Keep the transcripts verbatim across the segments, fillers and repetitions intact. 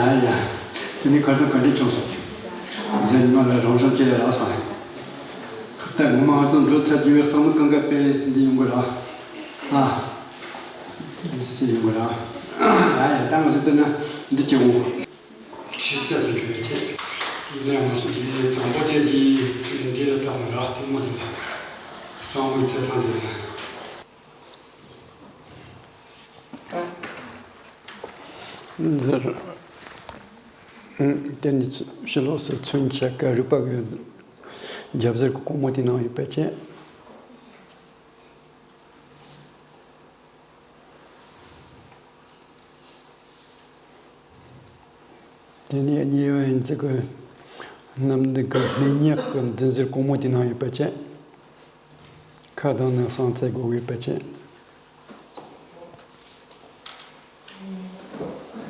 ཡ་ཡ། དེ་ནི་ཁ་སང་ག་འདྲས་བྱུང་སོང་། གཞན་ཉི་མ་ལ་རང་བྱུང་ཅི་ལས་རག་སོང་། ད་ངོ་མ་ང་ཚོ་འགྲོ་ཚར་རྒྱུ་བའི་བསམ་བློ་གང་ག་དཔེ་འདི་ཡོང་གི་ར། ཨ། འདི་ཅི་ཡོང་གི་ར། ཡ་ཡ། ད་ང་ཚོ་ལྟ་ན་འདི་ཅི་འོང་། ཁྲི་རྩ་ལ་འགྲོ་ཡ་ཆེ། ཡིན་ན་ང་ཚོ་འདི་དང་པོ་དེ་འདི་འདི་ལ་བཏགས་ནས་ར། ཐེངས་མ་འདི་ལ་གསང་བའི་རྩེད་ཐང་འདི་ལ། ཟེར། དེ་ནི་ཕྱི་ལོགས་སུ་མཚོན་ཆ་གི་རུས་པ་གི་རྒྱབ་གཟེར་གྱི་གོང་མོ་དེ་ནང་ཡོད་པ་བྱས། དེ་ནས་གཉིས་པ་ཡིན་ཙི་གི་གནམ་ལྡིང་གི་སྨད་ཉག་གི་མདུན་གཟེར་གོང་མོ་དེ་ནང་ཡོད་པ་བྱས། ཁ་གདངས་ནས་བསང་རྩེ་དགོས་ཡོད་པ་བྱས།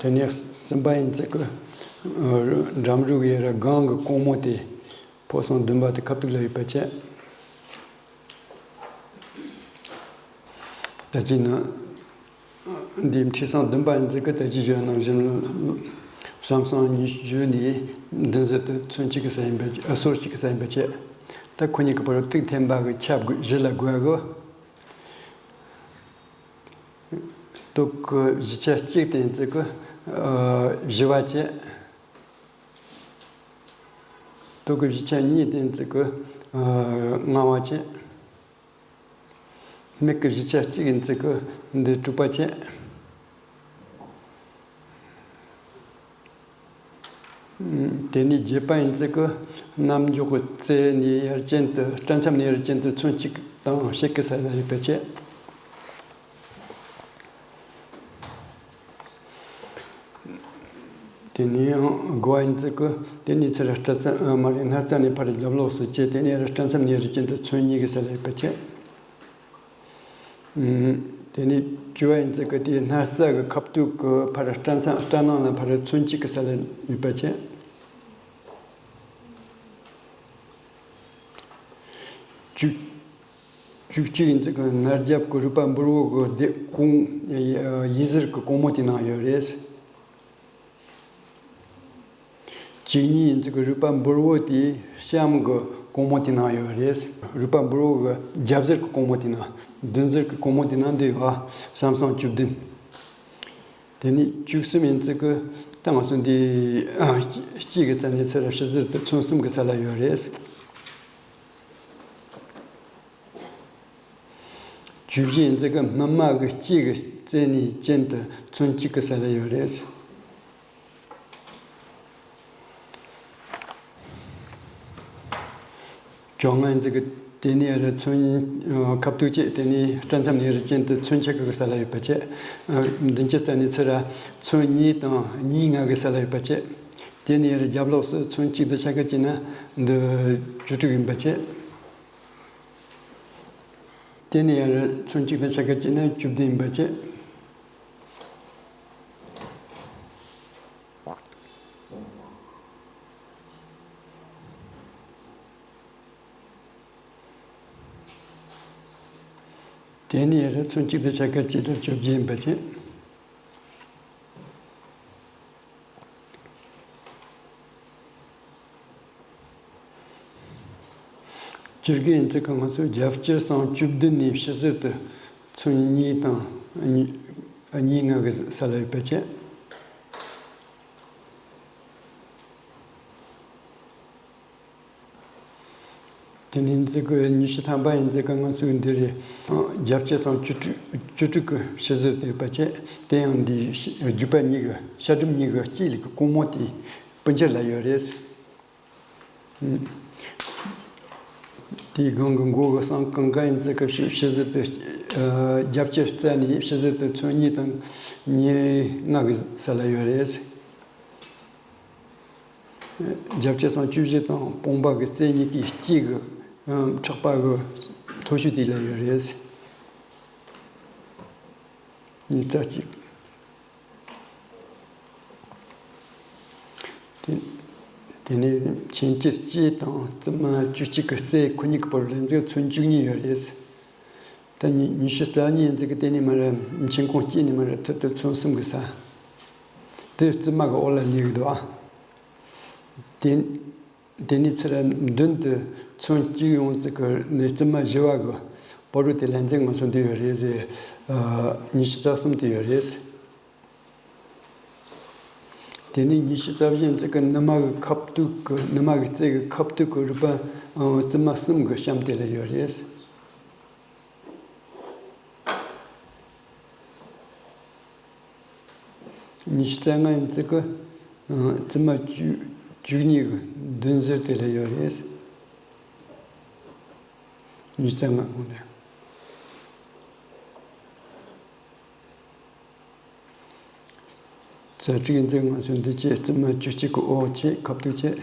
དེ་ནས་གསུམ་པ་ཡིན་ཙི་གི་འགྲམ་རུས་ཡ་ར་སྒང་གི་གོང་མོ་དེ་ཕོ་སང་བདུན་པ་དེ་ཁ་ཐུག་ལ་ཡོད་པ་བྱས། ད་ཅི་ན། འདི་ཁྲི་སང་བདུན་པ་ཡིན་ཙི་གི་ད་ཅི་བརྗོད་ནང་བཞིན་བསམ་སང་ཉི་ཤུ་ནས་མདུན་གཟེར་དུ་ཚོན་གཅིག་གི་ས་ཡིན་པ་ཨ་སོར་གཅིག་གི་ས་ཡིན་པ་བྱས། ད་ཁོ་གཉིས་ཀྱི་བར་དུ་ཐིག་འཐེན་པ་གི་ཆ་བཞི་ལ་བགོས་གི། སྟོད་གི་བཞི་ཆ་གཅིག་དེ་ཡིན་ཙི་གི་བཞི་བ་བྱས། སྟོད་གི་བཞི་ཆ་གཉིས་དེ་ཡིན་ཙི་གི་ལྔ་བ་བྱས། སྨད་ཀྱི་བཞི་ཆ་གཅིག་ཡིན་ཙི་གི་འདི་དྲུག་པ་བྱས། དེ་ནས་བརྒྱད་པ་ཡིན་ཙི་གི་རྣམ་འཇོག་གི་རྩེ་ནས་ཡར་ཅན་དུ། སྐྲ་མཚམས་ནས་ཡར་ཅན་དུ་ཚོན་གཅིག་དང་ཕྱེད་ཀྱི་ས་ལ་ཡོད་པ་བྱས། དེ་ནས་ཡང་དགུ་བ་ཡིན་ཙི་གི་དེ་ནས་ཚུར་སྐྲ་རྩ་མ་རེད། སྣ་རྩ་ནས་ཕར་རྒྱབ་ལོགས་སུ་བྱས། དེ་ནས་སྐྲ་མཚམས་ནས་རི་ཅན་དུ་ཚོན་གཉིས་ཀྱི་ས་ལ་ཡོད་པ་བྱས། དེ་ནས་བཅུ་བ་ཡིན་ཙི་གི་དེ་སྣ་རྩ་གི་ཁ་ཐུག་གི་ཕར་སྐྲ་མཚམས་སྐྲ་ནང་ལ་ཕར་ཚོན་གཅིག་གི་ས་ལ་ཡོད་པ་བྱས། བཅུ། བཅུ་གཅིག་ཡིན་ཙི་གི་སྣ་རྒྱབ་ཀྱི་རུས་པ་འབུར་བོ་གི་སྡེ་གོང་ཡི་གཟེར་གྱི་གོང་མོ་དེ་ནང་ཡོད་རེད། བཅུ་གཉིས་ཡིན་ཙི་གི་རུས་པ་འབུར་བོ་དེ་གཤམ་གྱི་གོང་མོ་དེ་ནང་ཡོད་རེད། རུས་པ་འབུར་བོ་གི་རྒྱབ་གཟེར་གྱི་གོང་མོ་དེ་ནང་། མདུན་གཟེར་གྱི་གོང་མོ་དེ་ནང་འདི་ཡོད། བསམ་སང་བཅུ་བདུན། དེ་ནས་བཅུ་གསུམ་ཡིན་ཙི་གི་ད་ང་ཚོ་འདི་ལྕེ་གི་རྩ་ནས་ཚུར་ཕྱི་ཟུར་དུ་ཚོན་གསུམ་གྱི་ས་ལ་ཡོད་རེད། བཅུ་བཞི་ཡིན་ཙི་གི་སྨིན་མ་གི་ལྕེ་གི་རྩེ་ནས་གྱེན་དུ་ཚོན་གཅིག་གི་ས་ལ་ཡོད་རེད། བཅོ་ལྔ་ཡིན་ཙི་གི་དེ་ནས་རི་ཚོན་ཁ་ཐུག་བྱས། དེ་ནས་སྐྲ་མཚམས་ནས་རི་གྱེན་དུ་ཚོན་ཆ་གི་ས་ལ་ཡོད་པ་བྱས། མདུན་གྱི་རྩ་ནས་ཚུར་ཚོན་གཉིས་དང་གཉིས་ལྔ་གི་ས་ལ་ཡོད་པ་བྱས། དེ་ནས་རི་རྒྱབ་ལོགས་སུ་ཚོན་གཅིག་དང་ཕྱེད་ཀ་བྱས་ན་འདི་བཅུ་དྲུག་ཡིན་པ་བྱས། དེ་ནས་ཡང་ཚོན་གཅིག་དང་ཕྱེད་ཀ་བྱས་ན་བཅུ་བདུན་ཡིན་པ་བྱས། དེ་ནས་ཡང་ཚོན་གཅིག་དང་ཕྱེད་ཀ་བྱས་ན་བཅོ་བརྒྱད་ཡིན་པ་བྱས། སྤྱིར་གྱི་ཡིན་ཙི་གི་ང་ཚོ་རྒྱབ་སྐྱེས་སང་བཅུ་བདུན་ནས་ཕྱི་ཟུར་དུ་ཚོན་གཉིས་དང་གཉིས་ལྔ་གི་ས་ལ་ཡོད་པ་བྱས། དེ་ནས་ཡིན་ཙི་གི་ཉི་ཤུ་ཐམ་པ་ཡིན་ཙི་གི་ང་ཚོའི་འདི་རེད། རྒྱབ་སྐྱེས་སང་བཅུ་དྲུག་བཅུ་དྲུག་གི་ཕྱི་ཟུར་དུ་ཡོད་པ་བྱས། དེ་ཡང་འདི་རྒྱུད་པ་གཉིས་ཀྱི་ཤ་གྲུམ་གཉིས་ཀྱི་དཀྱིལ་གྱི་གོང་མོ་དེ་སྤུ་འཁྱེར་ལ་ཡོད་རེད། དེའི་སྒང་གི་མགོ་གི་སང་གང་ག་ཡིན་ཙི་གི་ཕྱི་ཕྱི་ཟུར་དུ། རྒྱབ་སྐྱེས་རྩ་ནས་ཕྱི་ཟུར་དུ་ཚོན་གཉིས་དང་གཉིས་ལྔ་གི་ས་ལ་ཡོད་རེད། རྒྱབ་སྐྱེས་སང་བཅུ་བཞི་དང་དཔུང་པ་གི་རྩེ་གཉིས་ཀྱི་དཀྱིལ་གྱི་ཕྲག་པ་གི་མཐོ་ཤོས་དེ་ལ་ཡོད་རེད། ཉིས་རྩ་གཅིག་དེ་དེ་ནས་ཆེན་སྐྱེས་གཅིག་དང་རྩིབ་མ་བཅུ་གཅིག་གི་རྩེ་ཁོ་གཉིས་ཀྱི་བར་ལ་ཡིན་ཙི་ཚོན་བཅུ་གཉིས་ཡོད་རེད། ད་ཉི་ཉི་ཤུ་རྩ་གཉིས་ཡིན་ཙི་གི་དེ་ནས་མར་མཆན་ཁུང་དཀྱིལ་ནས་མར་ཐུར་དུ་ཚོན་གསུམ་གྱི་ས། དེ་རྩིབས་མ་གི་འོག་ལ་ཉལ་གི་འདུག་ཨ། དེ། དེ་ནས་ཚུར་མདུན་དུ་ཚོན་གཅིག་ཡོང་ཙི་གི་ནས་རྩིབས་མ་བཞི་བ་གི་བར་དུ་དེ་ལན་ཚན་ང་ཚོ་འདི་ཡོད་རེད་ཟེར། ཉི་ཤུ་རྩ་གསུམ་དེ་ཡོད་རེད། དེ་ནས་ཉི་ཤུ་རྩ་བཞི་ཙི་གི་ནུ་མ་གི་ཁ་ཐུག་གི་ནུ་མ་གི་རྩེ་གི་ཁ་ཐུག་གི་རུས་པ་རྩིབས་མ་གསུམ་གི་གཤམ་དེ་ལ་ཡོད་རེད། ཉི་ཤུ་རྩ་ལྔ་ཡིན་ཙི་གི་རྩིབས་མ་བཅུ་བཅུ་གཉིས་གི་མདུན་ཟུར་དེ་ལ་ཡོད་རེད། ཉི་ཤུ་རྩ་ལྔ་གོང་དེ། རྩ་དྲུག་ཡིན་ཙི་ང་ཚོ་འདི་བྱས་རྩིབས་མ་བཅུ་གཅིག་གི་འོག་བྱས་ཁ་ཐུག་བྱས།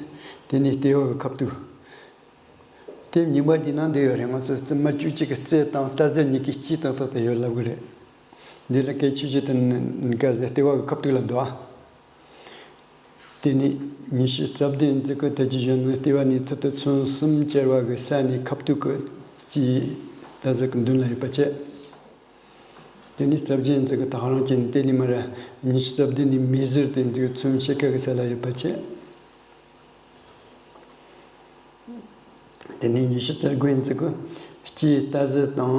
དེ་ནས་ལྟེ་བ་གི་ཁ་ཐུག་དེ་གཉིས་པ་འདི་ནང་འདི་ཡོད་རེད། ང་ཚོ་རྩིབས་མ་བཅུ་གཅིག་གི་རྩེ་དང་རྟ་ཟེར་གཉིས་ཀྱི་དཀྱིལ་དང་ཐོག་ཏུ་ཡོད་ལབ་གི་རེད། འདི་ལ་སྐད་ཆུ་ཆུ་དང་ཀ་ཟེར་ལྟེ་བ་གི་ཁ་ཐུག་ལ་འདུག་ཨ། དེ་ནས་ཉི་ཤུ་རྩ་བདུན་ཙི་གི་ད་ཅི་བཞིན་ནི་ལྟེ་བ་ནས་ཐུར་དུ་ཚོན་གསུམ་བཅལ་བ་གི་ས་ནས་ཁ་ཐུག་གི་དཀྱིལ་རྟ་ཟེར་གི་མདུན་ལ་ཡོད་པ་བྱས། དེ་ནས་རྩ་བརྒྱད་ཙི་གི་ཐག་རིང་ཅན་དེ་ནས་མར་ཉི་ཤུ་རྩ་བདུན་ནས་མིའི་ཟུར་དེ་ཙི་གི་ཚོན་ཕྱེད་ཀ་གི་ས་ལ་ཡོད་པ་བྱས། དེ་ནས་ཉི་ཤུ་རྩ་དགུ་ཡིན་ཙི་གི་སྤྱིའི་རྟ་ཟུར་དང་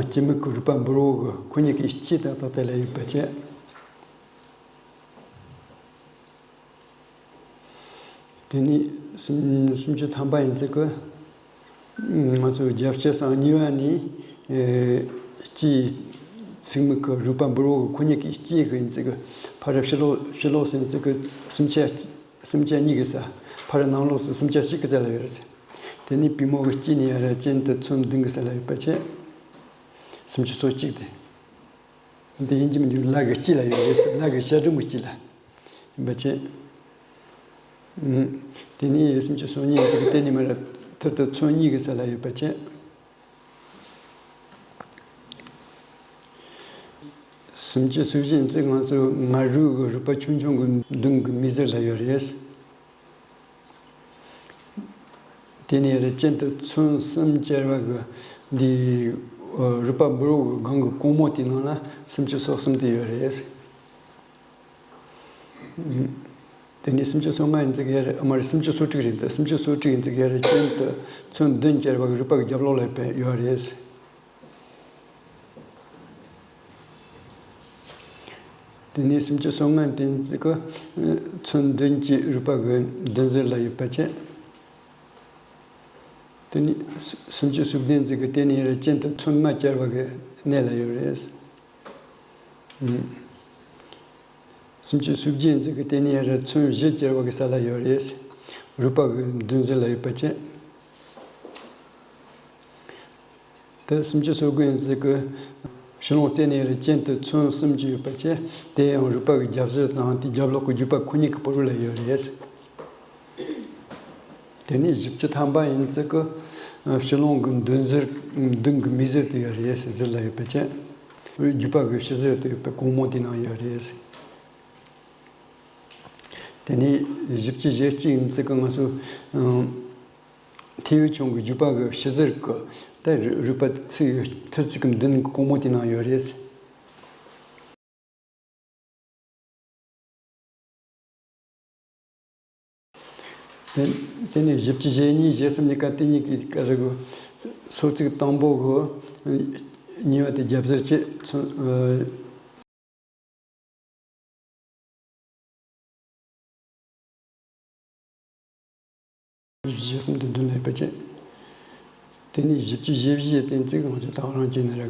སྤྱི་མིག་གི་རུས་པ་འབུར་བོ་གི་ཁོ་གཉིས་ཀྱི་དཀྱིལ་དང་ཐོག་དེ་ལ་ཡོད་པ་བྱས། དེ་ནས་སུམ་སུམ་ཅུ་ཐམ་པ་ཡིན་ཙི་གི་ང་ཚོ་རྒྱབ་ཕྱི་སང་གཉིས་པ་ནས་སྤྱིའི་ཚིགས་མིག་གི་རུས་པ་འབུར་བོ་གི་ཁོ་གཉིས་ཀྱི་དཀྱིལ་གི་ཡིན་ཙི་གི་ཕར་ཕྱི་ལོགས་ཕྱི་ལོགས་ཟིན་ཙི་གི་སུམ་ཆ་སུམ་ཆ་གཉིས་ཀྱི་ས། ཕར་ནང་ལོགས་སུ་སུམ་ཆ་གཅིག་གི་ས་ལ་ཡོད་རེད། དེ་ནས་པུས་མོ་གི་དཀྱིལ་ནས་ཡར་ར་གྱེན་དུ་ཚོན་བདུན་གྱི་ས་ལ་ཡོད་པ་བྱས། སུམ་ཅུ་སོ་གཅིག་དེ། འདི་ཡིན་གྱི་མི་འདུག་ལག་གི་དཀྱིལ་ལ་ཡོད་རེད། ལག་གི་ཤ་གྲུམ་གྱི་དཀྱིལ་ལ་ཡིན་པ་བྱས། དེ་ནས་སུམ་ཅུ་སོ་གཉིས་ཙི་གི་དེ་ནས་མར་ཐུར་དུ་ཚོན་གཉིས་ཀྱི་ས་ལ་ཡོད་པ་བྱས། སུམ་ཅུ་སོ་བཞི་ཙི་ང་ཚོ་ང་རོས་ཀྱི་རུས་པ་ཆུང་ཆུང་གི་མདུན་གྱི་མིའི་ཟུར་ལ་ཡོད་རེད། དེ་ནས་རི་གྱེན་དུ་ཚོན་གསུམ་བཅལ་བ་གི་འདི་རུས་པ་འབུར་བོ་གི་སྒང་གི་གོང་མོ་དེའི་ནང་ལ་སུམ་ཅུ་སོ་གསུམ་དེ་ཡོད་རེད། དེ་ནས་སུམ་ཅུ་སོ་ལྔ་ཡིན་ཙིག་ཡ་རེད། ཨ་མ་རེད། སུམ་ཅུ་སོ་དྲུག་རེད། འདི་སུམ་ཅུ་སོ་དྲུག་ཡིན་ཙིག་ཡ་རི་གྱེན་དུ་ཚོན་བདུན་བཅལ་བ་གི་རུས་པ་གི་རྒྱབ་ལོགས་ལ་ཡོད་རེད། དེ་ནས་སུམ་ཅུ་སོ་ལྔ་དེ་ཚོ་གི་ཚོན་བདུན་གྱི་རུས་པ་གི་མདུན་ཟུར་ལ་ཡོད་པ་བྱས། དེ་ནས་སུམ་ཅུ་སོ་བདུན་ཚོ་གི་དེ་ནས་རི་གྱེན་དུ་ཚོན་ལྔ་བཅལ་བ་གི་སྣེ་ལ་ཡོད་རེད། སུམ་ཅུ་སོ་བརྒྱད་ཚོ་གི་དེ་ནས་རི་ཚོན་བཞི་བཅལ་བ་གི་ས་ལ་ཡོད་རེད། རུས་པ་གི་མདུན་ཟུར་ལ་ཡོད་པ་བྱས། དེ་སུམ་ཅུ་སོ་དགུ་ཡིན་ཙིག་གི་ཕྱི་ལོགས་རྩེ་ནས་རི་གྱེན་དུ་ཚོན་གསུམ་གྱི་ཡོད་པ་བྱས། དེ་ཡང་རུས་པ་གི་རྒྱབ་ཟུར་དང་དེའི་རྒྱབ་ལོགས་ཀྱི་རྒྱུས་པ་ཁོ་གཉིས་ཀྱི་བར་ལ་ཡོད་རེད། དེ་ནས་བཞི་བཅུ་ཐམ་པ་ཡིན་ཙིག་གི་ཕྱི་ལོགས་ཀྱི་མདུན་ཟུར་མདུན་གྱི་མིའི་ཟུར་དུ་ཡོད་རེད། ཟུར་ལ་ཡོད་པ་བྱས། རྒྱུས་པ་གི་ཕྱི་ཟུར་དུ་ཡོད་པའི་གོང་མོ་དེའི་ནང་ཡོད་རེད། དེ་ནས་བཞི་བཅུ་ཞེ་གཅིག་ཡིན་ཙིག་གི་ང་ཚོ་ཐེའུ་ཆུང་གི་རྒྱུས་པ་གི་ཕྱི་ཟུར་གི་ད་རུས་པ་ཚིགས་ཐུར་ཚིགས་ཀྱི་མདུན་གྱི་གོང་མོ་དེའི་ནང་ཡོད་རེད། དེ་དེ་ནས་བཞི་བཅུ་ཞེ་གཉིས་ཞེ་གསུམ་གཉིས་ཀ་དེ་གཉིས་ཀྱི་སྐབས་རེ་གི་སོ་ཚིགས་དང་པོ་གི་གཉིས་པ་དེ་རྒྱབ་ཟུར་བྱས། ཚོན་བཞི་བཅུ་ཞེ་གསུམ་དེ་མདུན་ལ་ཡོད་པ་བྱས། དེ་ནས་བཞི་བཅུ་ཞེ་བཞི་དེ་ཚོ་གི་ང་ཚོ་ཐག་རིང་བྱས་ནས་ར་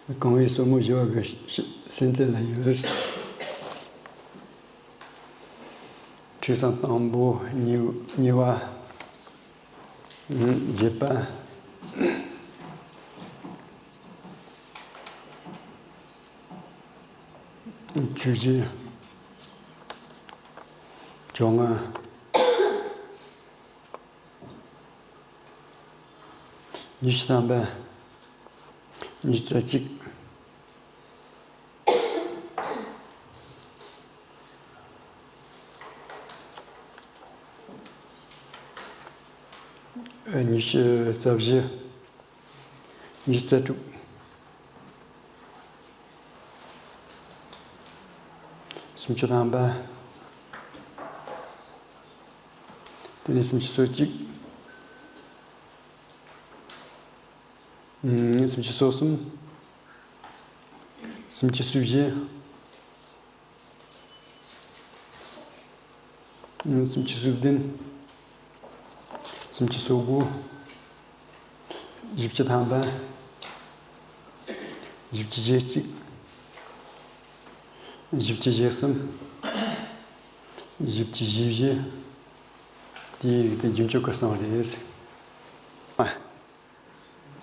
གི་གང་བའི་སོར་མོ་བཞི་བ་གི་སེམས་རྩེ་ལ་ཡོད། ཁྲི་སྲང་དང་པོ། གཉིས་གཉིས་པ། བརྒྱད་པ། བཅུ་བཞི། བཅོ་ལྔ། ཉི་ཤུ་ཐམ་པ། ཉི་ཤུ་རྩ་གཅིག། ཉི་ཤུ་རྩ་བཞི། ཉི་ཤུ་རྩ་དྲུག། སུམ་ཅུ་ཐམ་པ། དེ་ནས་སུམ་ཅུ་སོ་གཅིག་ཨུམ། སུམ་ཅུ་སོ་གསུམ། སུམ་ཅུ་སོ་བཞི། ཨུམ། སུམ་ཅུ་སོ་བདུན། སུམ་ཅུ་སོ་དགུ། བཞི་བཅུ་ཐམ་པ། བཞི་བཅུ་ཞེ་གཅིག་བཞི་བཅུ་ཞེ་གསུམ། བཞི་བཅུ་ཞེ་བཞི། དེའི་རིགས་དེ་རྒྱུན་སྤྱོད་ཀྱི་གསང་རེད། ཨ།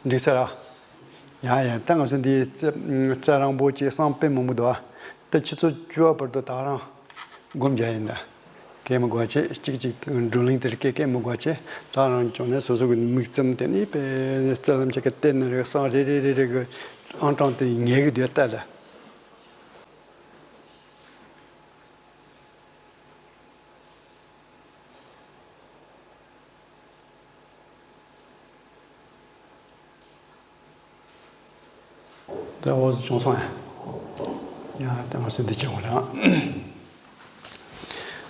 འགྲིག་ས་ར། ཡ་ཡ། ད་ང་ཚོ་འདི་རྩ་རྩ་རིང་པོ་ཅིག་གསང་དཔེ་མང་པོ་འདུག་ཨ། ད་ཆུ་ཚོད་བཅུ་བ་བར་དུ་ད་རང་སྒོམ་རྒྱག་ཡིན་ད། སྐད་མི་དགོས་ཆེ་གཅིག་གཅིག་བགྲོ་གླེང་དེར་སྐད་སྐད་མི་དགོས་ཆེ། ད་རང་བྱུང་ནས་སོ་སོ་གི་མིག་བཙུམ་དེ་ནི་དཔེ་རྩ་ལམ་ཆེ་ག་བལྟས་ན་རེ་གསང་རེ་རེ་རེ་རེ་གི་ཨང་གྲངས་དེ་ངེས་གི་འདུག་ལྟ་ལ། ད་འོ་ཟི་བྱུང་སོང་ཡ། ཡ་ད་ང་ཚོ་འདི་བྱེད་དགོས་ར།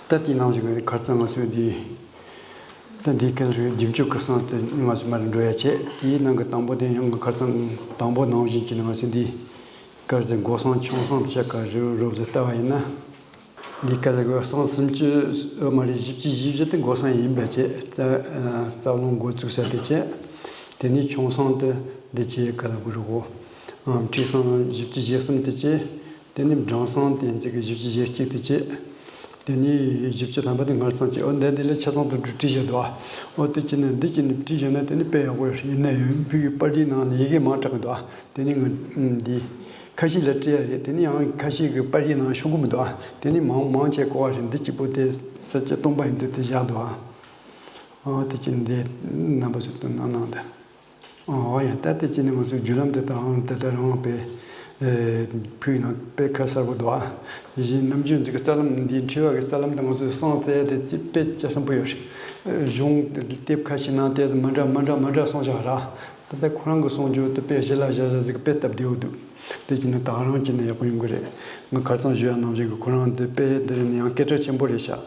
ད་དེའི་ནང་བཞིན་གྱི་ཁ་རྩང་ང་ཚོས་འདི། ད་འདི་གལ་རེད་རྒྱུན་སྤྱོད་ཀྱི་གསང་དེ་ང་ཚོ་མར་འགྲོ་ཡ་བྱེད། དེའི་ནང་གི་དང་པོ་དེ་ཡང་ཁ་རྩང་དང་པོ་ནང་བཞིན་གྱི་ནང་ཚོས་འདི། དཀར་ཟེར་མགོ་གསང་ཆུང་གསང་དེ་ཆ་ག་རེ་རོབ་ཟེར་ལྟ་བ་ཡིན་ན། འདི་ག་ལ་གི་གསང་སུམ་ཅུ་ཨོ་མ་རེད། བཞི་བཅུ་ཞེ་བཞི་དེ་མགོ་གསང་ཡིན་པ་བྱས། རྩ་རྩ་རླུང་འགོ་བཙུགས་ས་དེ་བྱས། དེ་ནས་ཆུང་གསང་དེ་འདི་བྱས་ག་ལ་གི་རུ་གོ། ཨ། མཁྲིས་གསང་བཞི་བཅུ་ཞེ་གསུམ་དེ་བྱས། དེ་ནས་བྲང་གསང་དེ་འཛི་གི་བཞི་བཅུ་ཞེ་གཅིག་དེ་བྱས། དེ་ནས་བཞི་བཅུ་ཐམ་པ་དེ་སྔར་ཚང་བྱས། ཨོ་འདི་འདི་ལ་ཆ་ཚང་དུ་བྲིས་བཞག་འདུག་ཨ། ཨོ་དེ་བྱས་ནས་འདི་བྱས་ནས་བྲིས་བཞག་ན་དེ་ནི་དཔེ་ཡག་པོ་ཡིན་ན་ཡང་བོད་ཀྱི་པར་རིས་ནང་ལ་ཡི་གེ་མང་དྲགས་འདུག་ཨ། དེ་ནི་ང་འདི། ཁ་ཤས་ལ་སྤྲད་ཡ་རེད། དེ་ནི་ཡང་ཁ་ཤས་ཀྱི་པར་རིས་ནང་ཤོང་གི་མི་འདུག་ཨ། དེ་ནི་མང་མང་ཆེ་གོ་བ་རེད། འདི་གཅིག་པོ་དེ་ས་བཅད་སྟོང་པ་ཡིན་དུས་དེ་བཞག་འདུག་ཨ། ཨོ་དེ་ཅི་འདི་རྣམ་པ་ཚོ་དོན་གནང་གནང་དང་། ཨོ་ཡ། ད་དེ་ཅི་ནི་ང་ཚོའི་བརྒྱུད་ལམ་དེ་དང་དེ་ལྟར་རང་དཔེ་ཕུལ་ན་དཔེ་ཁ་གསལ་པོ་འདུག་ཨ། གཞན་ནམ་རྒྱུན་འཛིན་གྱི་རྩ་ལམ་འདིའི་འཁྲིལ་བ་གི་རྩ་ལམ་དེ་ང་ཚོའི་གསང་རྩལ་དེ་དཔེ་སྐྱ་སམ་པོ་ཡོད་རེད། གཞུང་དེབ་ཁ་ཤས་ནང་དེ་མི་འདྲ་མི་འདྲ་མི་འདྲ་གསུངས་བཞག་ར། ད་ལྟ་ཁོ་རང་གི་གསུང་རྒྱུ་དེ་དཔེ་ཞི་ལ་ཞི་ལ་ཟིག་དཔེ་སྟབས་བདེ་བོ་འདུག་དེ་ཅི་ནི་ད་ག་རང་ཅི་ནི་ཡག་པོ་ཡོང་གི་རེད། ང་ཁ་རྩང་ཞུ་ཡ་ནང་བཞིན་གི་ཁོ་རང་དེ་དཔེ་འདི་རེད་ནི་ཡང་སྐད་གྲགས་ཆེན་པོ་རེད་ཤག་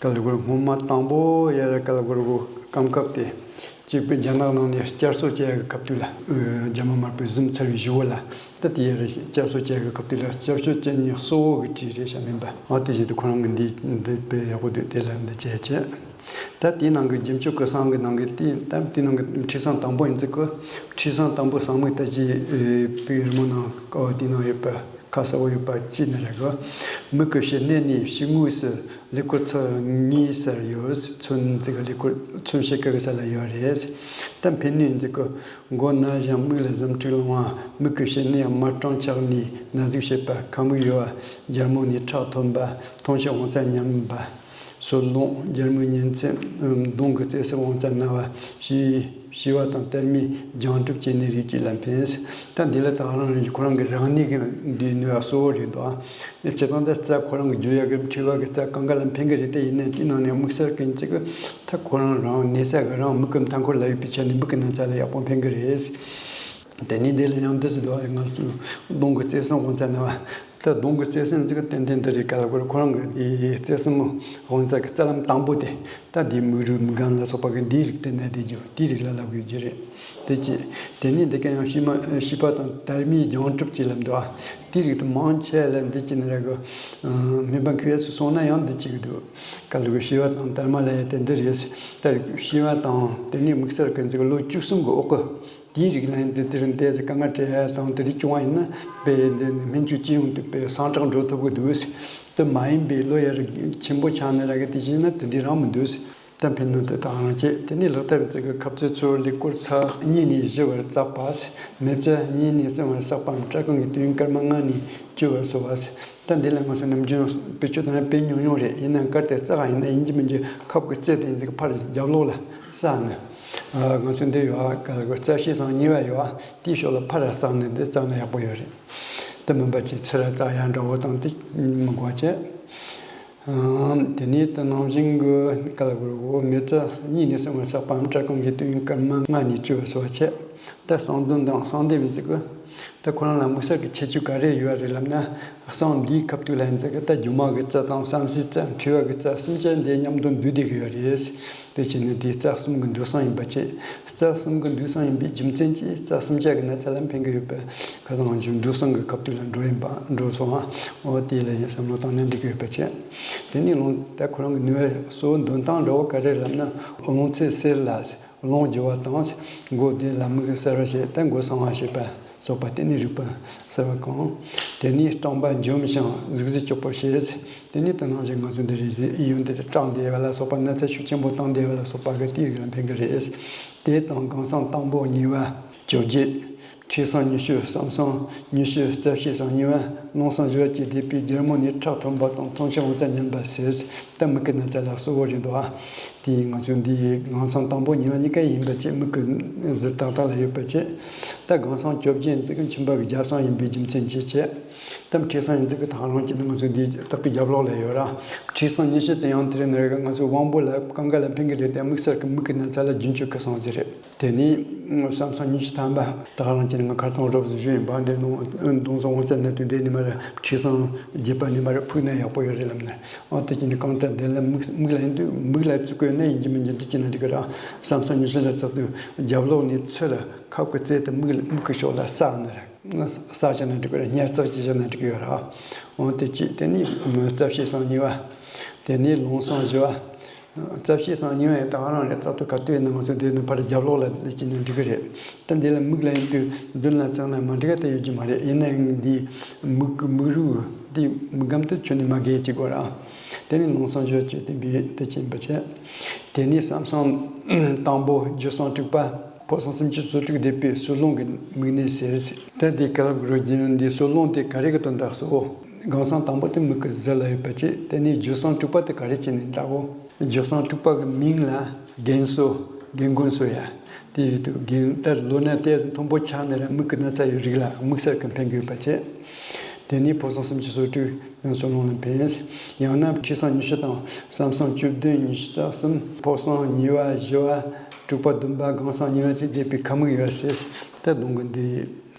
ག་ལ་གོ་སྔོན་མ་དང་པོ་ཡ་ར་ག་ལ་གོ་ར་གོ་སྐབས་སྐབས་དེ་གཅིག་པུ་རྒྱ་ནག་ནང་ནས་བསྐྱར་གསོ་བྱེད་ཡ་གི་སྐབས་དུས་ལ། ཨུ། རྒྱ་མི་དམར་པོས་ཟིན་ཚར་བའི་གཞུག་གུ་ལ། ད་དེ་ཡ་ར་བསྐྱར་གསོ་བྱེད་ཡ་གི་སྐབས་དུས་ལ་བསྐྱར་གསོ་བྱེད་མཁན་གཙོ་བོ་གི་གྲས་རེད་ཤག་མིན་པ། ཨ་དེ་བཞིན་དུ་ཁོ་རང་གི་འདི་འདི་དཔེ་ཡག་པོ་འདུག་དེ་ལ་འདི་བྱས་བྱས། ད་དེའི་ནང་གི་རྒྱུན་སྤྱོད་ཀྱི་གསང་གི་ནང་གི་དེ་ད་དེའི་ནང་གི་འཁྲིས་གསང་དང་པོ་ཡིན་ཚིག་གི། འཁྲིས་གསང་དང་པོ་གསང་མིག་ད་ཅི་པའི་རི་མོ་ནང་ཀ་བ་དེའི་ནང་ཡོད་པ། ཁ་གསལ་པོ་ཡོད་པ་ཅི་ནི་རེད་གི། མིག་གི་ཕྱེད་སྣེ་ནས་ཕྱི་ངོས་སུ་ཀླད་ཀོར་ཚེག་གཉིས་སར་ཡོད། ཚོན་འཛིན་གྱི་ཀླད་ཀོར་ཚོན་ཕྱེད་ཀ་གི་ས་ལ་ཡོད་རེད། ད་འཕེན་སྣེ་འཛིན་གྱི་མགོ་ན་བཞིན་མིག་ལ་གཟིམ་ཁྲིག་ལངས་པ། མིག་གི་ཕྱེད་སྣེ་དམར་སྐྲངས་ཆགས་ནས་ན་ཟུག་བྱེད་པ། ཁ་མིག་གཡོ་བ། རྒྱལ་མོ་ནས་ཁྲག་འཐུང་པ། འཐུང་ཆུའི་དབང་རྩ་ཉམས་པ། སོལ་རླུང་། རྒྱལ་མོའི་ཉིན་མཚན། གདོང་གི་བརྩེ་སེམས་དབང་རྩ་ན་བ། བྱིས་བྱིས་པ་དང་དལ་མོའི་སྦྱང་གྲབས་བྱེད་ནུས་རིགས་ཀྱི་ལ་འཕེན། ད་འདི་ལ་ད་རང་རང་གི་ཁོ་རང་གི་རང་ནུས་ཀྱི་འདི་ནུས་པ་གཙོ་བོ་རེད་འདུག་ཨ། སྤྱིར་བཏང་ད་རྩ་ཁོ་རང་གི་རྒྱུ་ཡ་གི་འཁྲིལ་བ་གི་རྩ་གང་ག་ལ་འཕེན་གི་རེད། དེ་ཡིན་ནའི་དེའི་ནང་ནས་དམིགས་བསལ་གི་ཡིན་ཚིག་གི་ད་ཁོ་རང་རང་གནས་ས་གི་རང་མིག་གི་མཐའ་འཁོར་ལ་ཡོད་པའི་ཆ་ནས་མིག་གི་ནང་ཚ་ལ་ཡག་པོ་འཕེན་གི་རེད། དེ་ནས་འདི་ལ་ཡང་འདི་ཟེར་འདུག་ཨ། ང་ཚོ་གདོང་གི་བརྩེ་སེམས་དབང་རྩ་ན་བ། ད་གདོང་གི་བརྩེ་སེམས་ཅིག་གི་ཏན་ཏན་འདི་རེད། ག་ལ་གོ་ར་ཁོ་རང་གི་དེ་བརྩེ་སེམས་དབང་རྩ་གི་རྩ་ལམ་དང་པོ་དེ། ད་དེ་མིག་རུས་མིག་སྒམ་ལ་སོགས་པ་གི་འདིའི་རིགས་དེ་ནས་དེ་རྒྱུ་དེའི་རིགས་ལ་ལབ་དགོས་རྒྱུ་རེད། དེ་ཅི། དེ་ནས་འདི་ག་ཡང་བྱིས་མ་བྱིས་པ་དང་དལ་མོའི་སྦྱང་གྲབས་ཅིག་ལབ་འདུག་ཨ། དེའི་རིགས་དེ་མང་ཆེ་ལ་འདི་ཅི་ནི་རེད་གི། སྨན་པ་མཁས་སུ་སོང་ན་ཡང་འདི་ཅིག་གི་འདུག་ག་ལ་གོ་བྱིས་པ་དང་དལ་མོ་ལ་ཡ་དེ་འདི་རེད། ད་བྱིས་པ་དང་དེ་ནས་དམིགས་བསལ་གི་འཛིན་གི་ལོ་བཅུ་གསུམ་གི་འོག་གི། དེའི་རིགས་ལ་ཡང་འདི་དེར་འདས་ཟེར་དཀའ་ངལ་འཕྲད་ཡ་དང་དེ་རིགས་བྱུང་བ་ཡིན་ན་དཔེ་འདི་སྨན་བཅོས་ཅི་ཡོང་དུས་དཔེ་སངས་དྲག་འགྲོ་ཐུབ་གི་འདུག་དེ་མ་ཡིན་པའི་ལོ་ཡར་ཆེན་པོ་ཆགས་ནས་ར་གི་དེ་བྱས་ན་དེ་འདྲའི་རང་མི་འདུག་ད་འཕེན་ནོ་དེ་དག་རང་བྱེད། དེ་ནས་ལག་བསྟར་བྱེད་ཀྱི་ཁབ་རྩེ་ཚུར་ལེགས་སྐོར་ཚགས་གཉིས་ནས་བཞི་བར་བཙགས་པ། མེ་བཙའ་གཉིས་ནས་གསུམ་བར་བསགས་པའམ་སྐྲ་གང་གི་དུས་ཡུན་སྐར་མ་ལྔ་ནས་བཅུ་བར་བཟོ་བ། ད་འདི་ལ་ང་ཚོ་ནམ་རྒྱུན་བེད་སྤྱོད་གཏོང་ཡ་དཔེ་ཉུང་ཉུང་རེད། ཡིན་ནའང་གལ་ཏེ་བཙགས་པ་ཡིན་ན་ཡིན་གཅིག་མིན་གཅིག་ཁབ་ཀྱི་རྩེ་དེ་ཡིན་ཚིག་ཕར་རྒྱབ་ལོགས་ལ་བསགས་ནས། ང་ཚོ་འདི་ཡོད་ཨ། ག་ལ་གོ་རྩ་ཤེས་སང་གཉིས་པ་ཡོད་ཨ། དེའི་ཕྱོགས་ལ་ཕར་ར་བསགས་ནས་འདི་བཙགས་ན་ཡག་པོ་ཡོད་རེད། དེ་མིན་པ་ཅིག་ཚུར་ར་བཙགས་ཡ་འདྲ་བོ་དང་དེ་མི་དགོས་བྱས། དེ་ནས་དེ་ནང་བཞིན་གྱི་ག་ལ་གོ་ར་གོ་མེ་བཙའ་གཉིས་ནས་གསུམ་བར་བསགས་པའམ་སྐྲ་གང་གི་དུས་ཡུན་སྐར་མ་ལྔ་ནས་བཅུ་བར་བཟོ་བ་བྱས། ད་གསང་འདུམ་དང་གསང་འདེབས་ཡིན་ཚིག་གི། ད་ཁོ་རང་ལ་དམིགས་བསལ་གྱི་ཁྱད་ཆོས་ག་རེ་ཡོད་རེད་ལབ་ན། གསང་འདིའི་ཁ་ཐུག་ལ་ཡིན་ཙང་གི་ད་སྒྱུ་མ་གི་རྩལ་དང་བསམ་གཟས་རྩལ། འཁྲུལ་བ་གི་རྩལ། གསུམ་ཆ་འདི་མཉམ་དུ་འདུས་བསྡད་ཀྱི་ཡོད་རེད། དེ་བྱས་ནས་དེའི་རྩལ་གསུམ་གྱི་འདུས་གསང་ཡིན་པ་བྱས། རྩལ་གསུམ་གྱི་འདུས་གསང་ཡིན་པའི་རྒྱུ་མཚན་གྱིས་རྩལ་གསུམ་ཆ་གི་ན་ཚ་ལ་ཕན་གྱི་ཡོད་པ། ཁ་སང་ང་ཚོས་འདུས་གསང་གི་ཁ་ཐུག་ལ་འགྲོ་ཡིན་པ། འགྲོ་སོང་ཨ། འོ་དེ་ལ་ཡང་བསམ་བློ་བཏང་ན་འགྲིག་གི་ཡོད་པ་བྱས། དེ་ནས་ལོང་ད་ཁོ་རང་གི་ནུས་པ་གཙོ་བོ་འདོན་སྟངས་འདྲ་བོ་ག་རེ་ལབ་ན། རླུང་ཚད་གསེར་ལ། རླུང་རྒྱུ་བ་དང་། མགོ་བདེ་ལ་མིག་གསལ་བར་བྱེད་དེ། མགོ་སྲང་བར་བྱེད་པ་སོགས་པ་སྟེ་ནི་རིག་པ་གསལ་བར་གང་། དེ་ནས་སྐྲངས་པ་འཇོམས་ཤིང་གཟུགས་གཟི་སྐྱོབ་པར་བྱེད། དེ་ནས་དེ་ནང་བཞིན་ང་ཚོ་འདི་རེད་ཟེར་ཨི་ཡོན་དེ་སྐྲངས་བསྡད་པ་ལ་སོགས་པ། ན་ཚ་ཤུགས་ཆེན་པོ་བཏང་བསྡད་པ་ལ་སོགས་པ་གི་དེའི་རིགས་ལ་ཕན་གི་རེད། དེ་དང་གང་སང་དང་པོ་གཉིས་པ་བཅོ་བརྒྱད། འཁྲུས་གསང་ཉི་ཤུ། བསམ་གསང་ཉི་ཤུ། རྩ་བཤད་གསང་གཉིས་པ། རླུང་གསང་བཞི་པ་བཅས་བསྡེབས་པའི་རྒྱལ་མོ་ནས་ཁྲག་ཐོན་པ་དང་། མཐོང་ཆོས་དབང་རྩ་ཉམས་པ་ཟེར། ད་མིག་གི་ན་ཚ་ལ་གཙོ་བོ་རེད་འདུག་ཨ། དེ་ང་ཚོ་འདི་གང་སང་དང་པོ་གཉིས་པ་གཉིས་ཀ་ཡིན་པ་བྱས། མིག་གི་ཟུར་ཏག་ཏག་ལ་ཡོད་པ་བྱས། ད་གང་སང་བཅོ་བརྒྱད་ཙི་གི་མཆིན་པ་གི་རྒྱབ་གསང་ཡིན་པའི་རྒྱུ་མཚན་བྱས་བྱས། ད་འཁྲུས་གསང་ཡིན་ཙི་གི་ཐག་རིང་གི་ནི་ང་ཚོ་འདི་སྟག་གི་རྒྱབ་ལོགས་ལ་ཡོད་ར། འཁྲུས་གསང་ཉི་ཤུ་དེ་ཡང་དེ་རིང་ནས་ང་ཚོ་དབང་པོ་ལ་གང་ག་ལ་ཕན་གི་རེད་དེ། དམིགས་བསལ་གི་མིག་གི་ན་ཚ་ལ་རྒྱུན་སྤྱོད་གི་གསང་ཟིག་རེད། དེ་ནས་བསམ་གསང་ཉི་ཤུ་ཐམ་པ། ད་ག་རང་བྱས་ནས་ང་ཁ་སང་རོབ་ཙམ་ཞུས་ཡིན་པ། འདི་ནང་མཐོང་གསང་དབང་རྩ་ནད་དུ་འདི་ནས་མར་འཁྲུས་གསང་རྒྱས་པ་ནས་མར་ཕུག་ན་ཡག་པོ་ཡོད་རེད་ལབ་ནས། ཨོ་དེ་བྱས་ནས་གང་ལྟར་འདི་ལ་མིག་མིག་ལ་ཡིན་དུས། མིག་ལ་བཙུགས་དགོས་ན་ཡིན་གཅིག་མིན་གཅིག་འདི་བྱས་ན་འགྲིག་གི་ར། བསམ་གསང་ཉི་ཤུ་ལ་བཙུགས་དུས་རྒྱབ་ལོགས་ནས་ཚུར་ལ་ཁབ་ཀྱི་རྩེ་དེ་མིག་མིག་གི་ཕྱོགས་ལ་ཟག་ནི་རེད། ཟག་བྱས་ན་འགྲིག་གི་རེད། ཉར་ཚགས་ཅིག་བྱས་ན་འགྲིག་གི་ཡོད་ར། ཨོ་དེ་བྱས། དེ་ནས་རྩ་བཤད་གསང་གཉིས་པ། དེ་ནས་རླུང་གསང་བཞི་པ། རྩ་བཤད་གསང་གཉིས་པ་ཡང་ད་ག་རང་རེད། རྩ་ཐོ་ག་དུས་ཡིན་ན་ང་ཚོ་འདི་ནི་ཕར་རྒྱབ་ལོགས་ལ་སླེབས་ཀྱི་ན་འགྲིག་གི་རེད། ད་འདི་ལ་མིག་ལ་ཡིན་དུས་མདུན་ལ་བཙུགས་ན་མ་འགྲིག་ག་དེ་ཡོད་ཀྱི་མ་རེད། ཡིན་ན་ཡང་འདི་མིག་མིག་རུས་འདི་མིག་སྒམ་དུ་ཁྱོན་ནས་མ་བརྒལ་ཅིག་དགོས་ར། དེ་ནས་རླུང་གསང་བཞི་བཅས་བསྟན་པའི་དེ་ཅན་པ་བྱས། དེ་ནས་བསམ་གསང་དང་པོ། རྒྱུ་གསང་དྲུག་པ། ཕོ་གསང་སུམ་ཅུ་སོ་དྲུག་བསྡེབས་པའི་སོལ་རླུང་གི་མིག་ནད་ཟེར། ད་འདི་ག་ལ་གུ་རུ་རྒྱན་འདི་སོལ་རླུང་དེ་ག་རེ་གི་དོན་དག་སོ། གང་སང་དང་པོ་དེ་མིག་གི་ཟུར་ལ་ཡོད་པ་བྱས། དེ་ནས་རྒྱུ་གསང་དྲུག་པ་དེ་ག་རེ་བྱས་ནས་འདའོ། རྒྱུ་གསང་དྲུག་པ་གི་མིང་ལ་རྒན་གསོ། རྒན་རྒོན་གསོ་ཡ། དེ་ཡོད་དུས་རྒན་ད་ལོ་ན་ཏོག་ཙམ་མཐོན་པོ་ཆགས་ནས་ར་མིག་གི་ན་ཚ་ཡོད་རིགས་ལ་དམིགས་བསལ་གི་ཕན་གི་ཡོད་པ་བྱས། དེ་ནས་ཕོ་གསང་སུམ་ཅུ་སོ་དྲུག་ནང་སོལ་རླུང་ལ་ཕན། ཡང་ན་འཁྲུས་གསང་ཉི་ཤུ་དང་བསམ་གསང་བཅུ་བདུན། ཉི་ཤུ་རྩ་གསུམ། ཕོ་གསང་གཉིས་པ། བཞི་པ། དྲུག་པ། བདུན་པ། གང་གསང་གཉིས་པ་བཅས་བསྡེབས་པའི་ཁ་མིག་ཡོད་ཟེར། ད་གདོང་གི་འདི་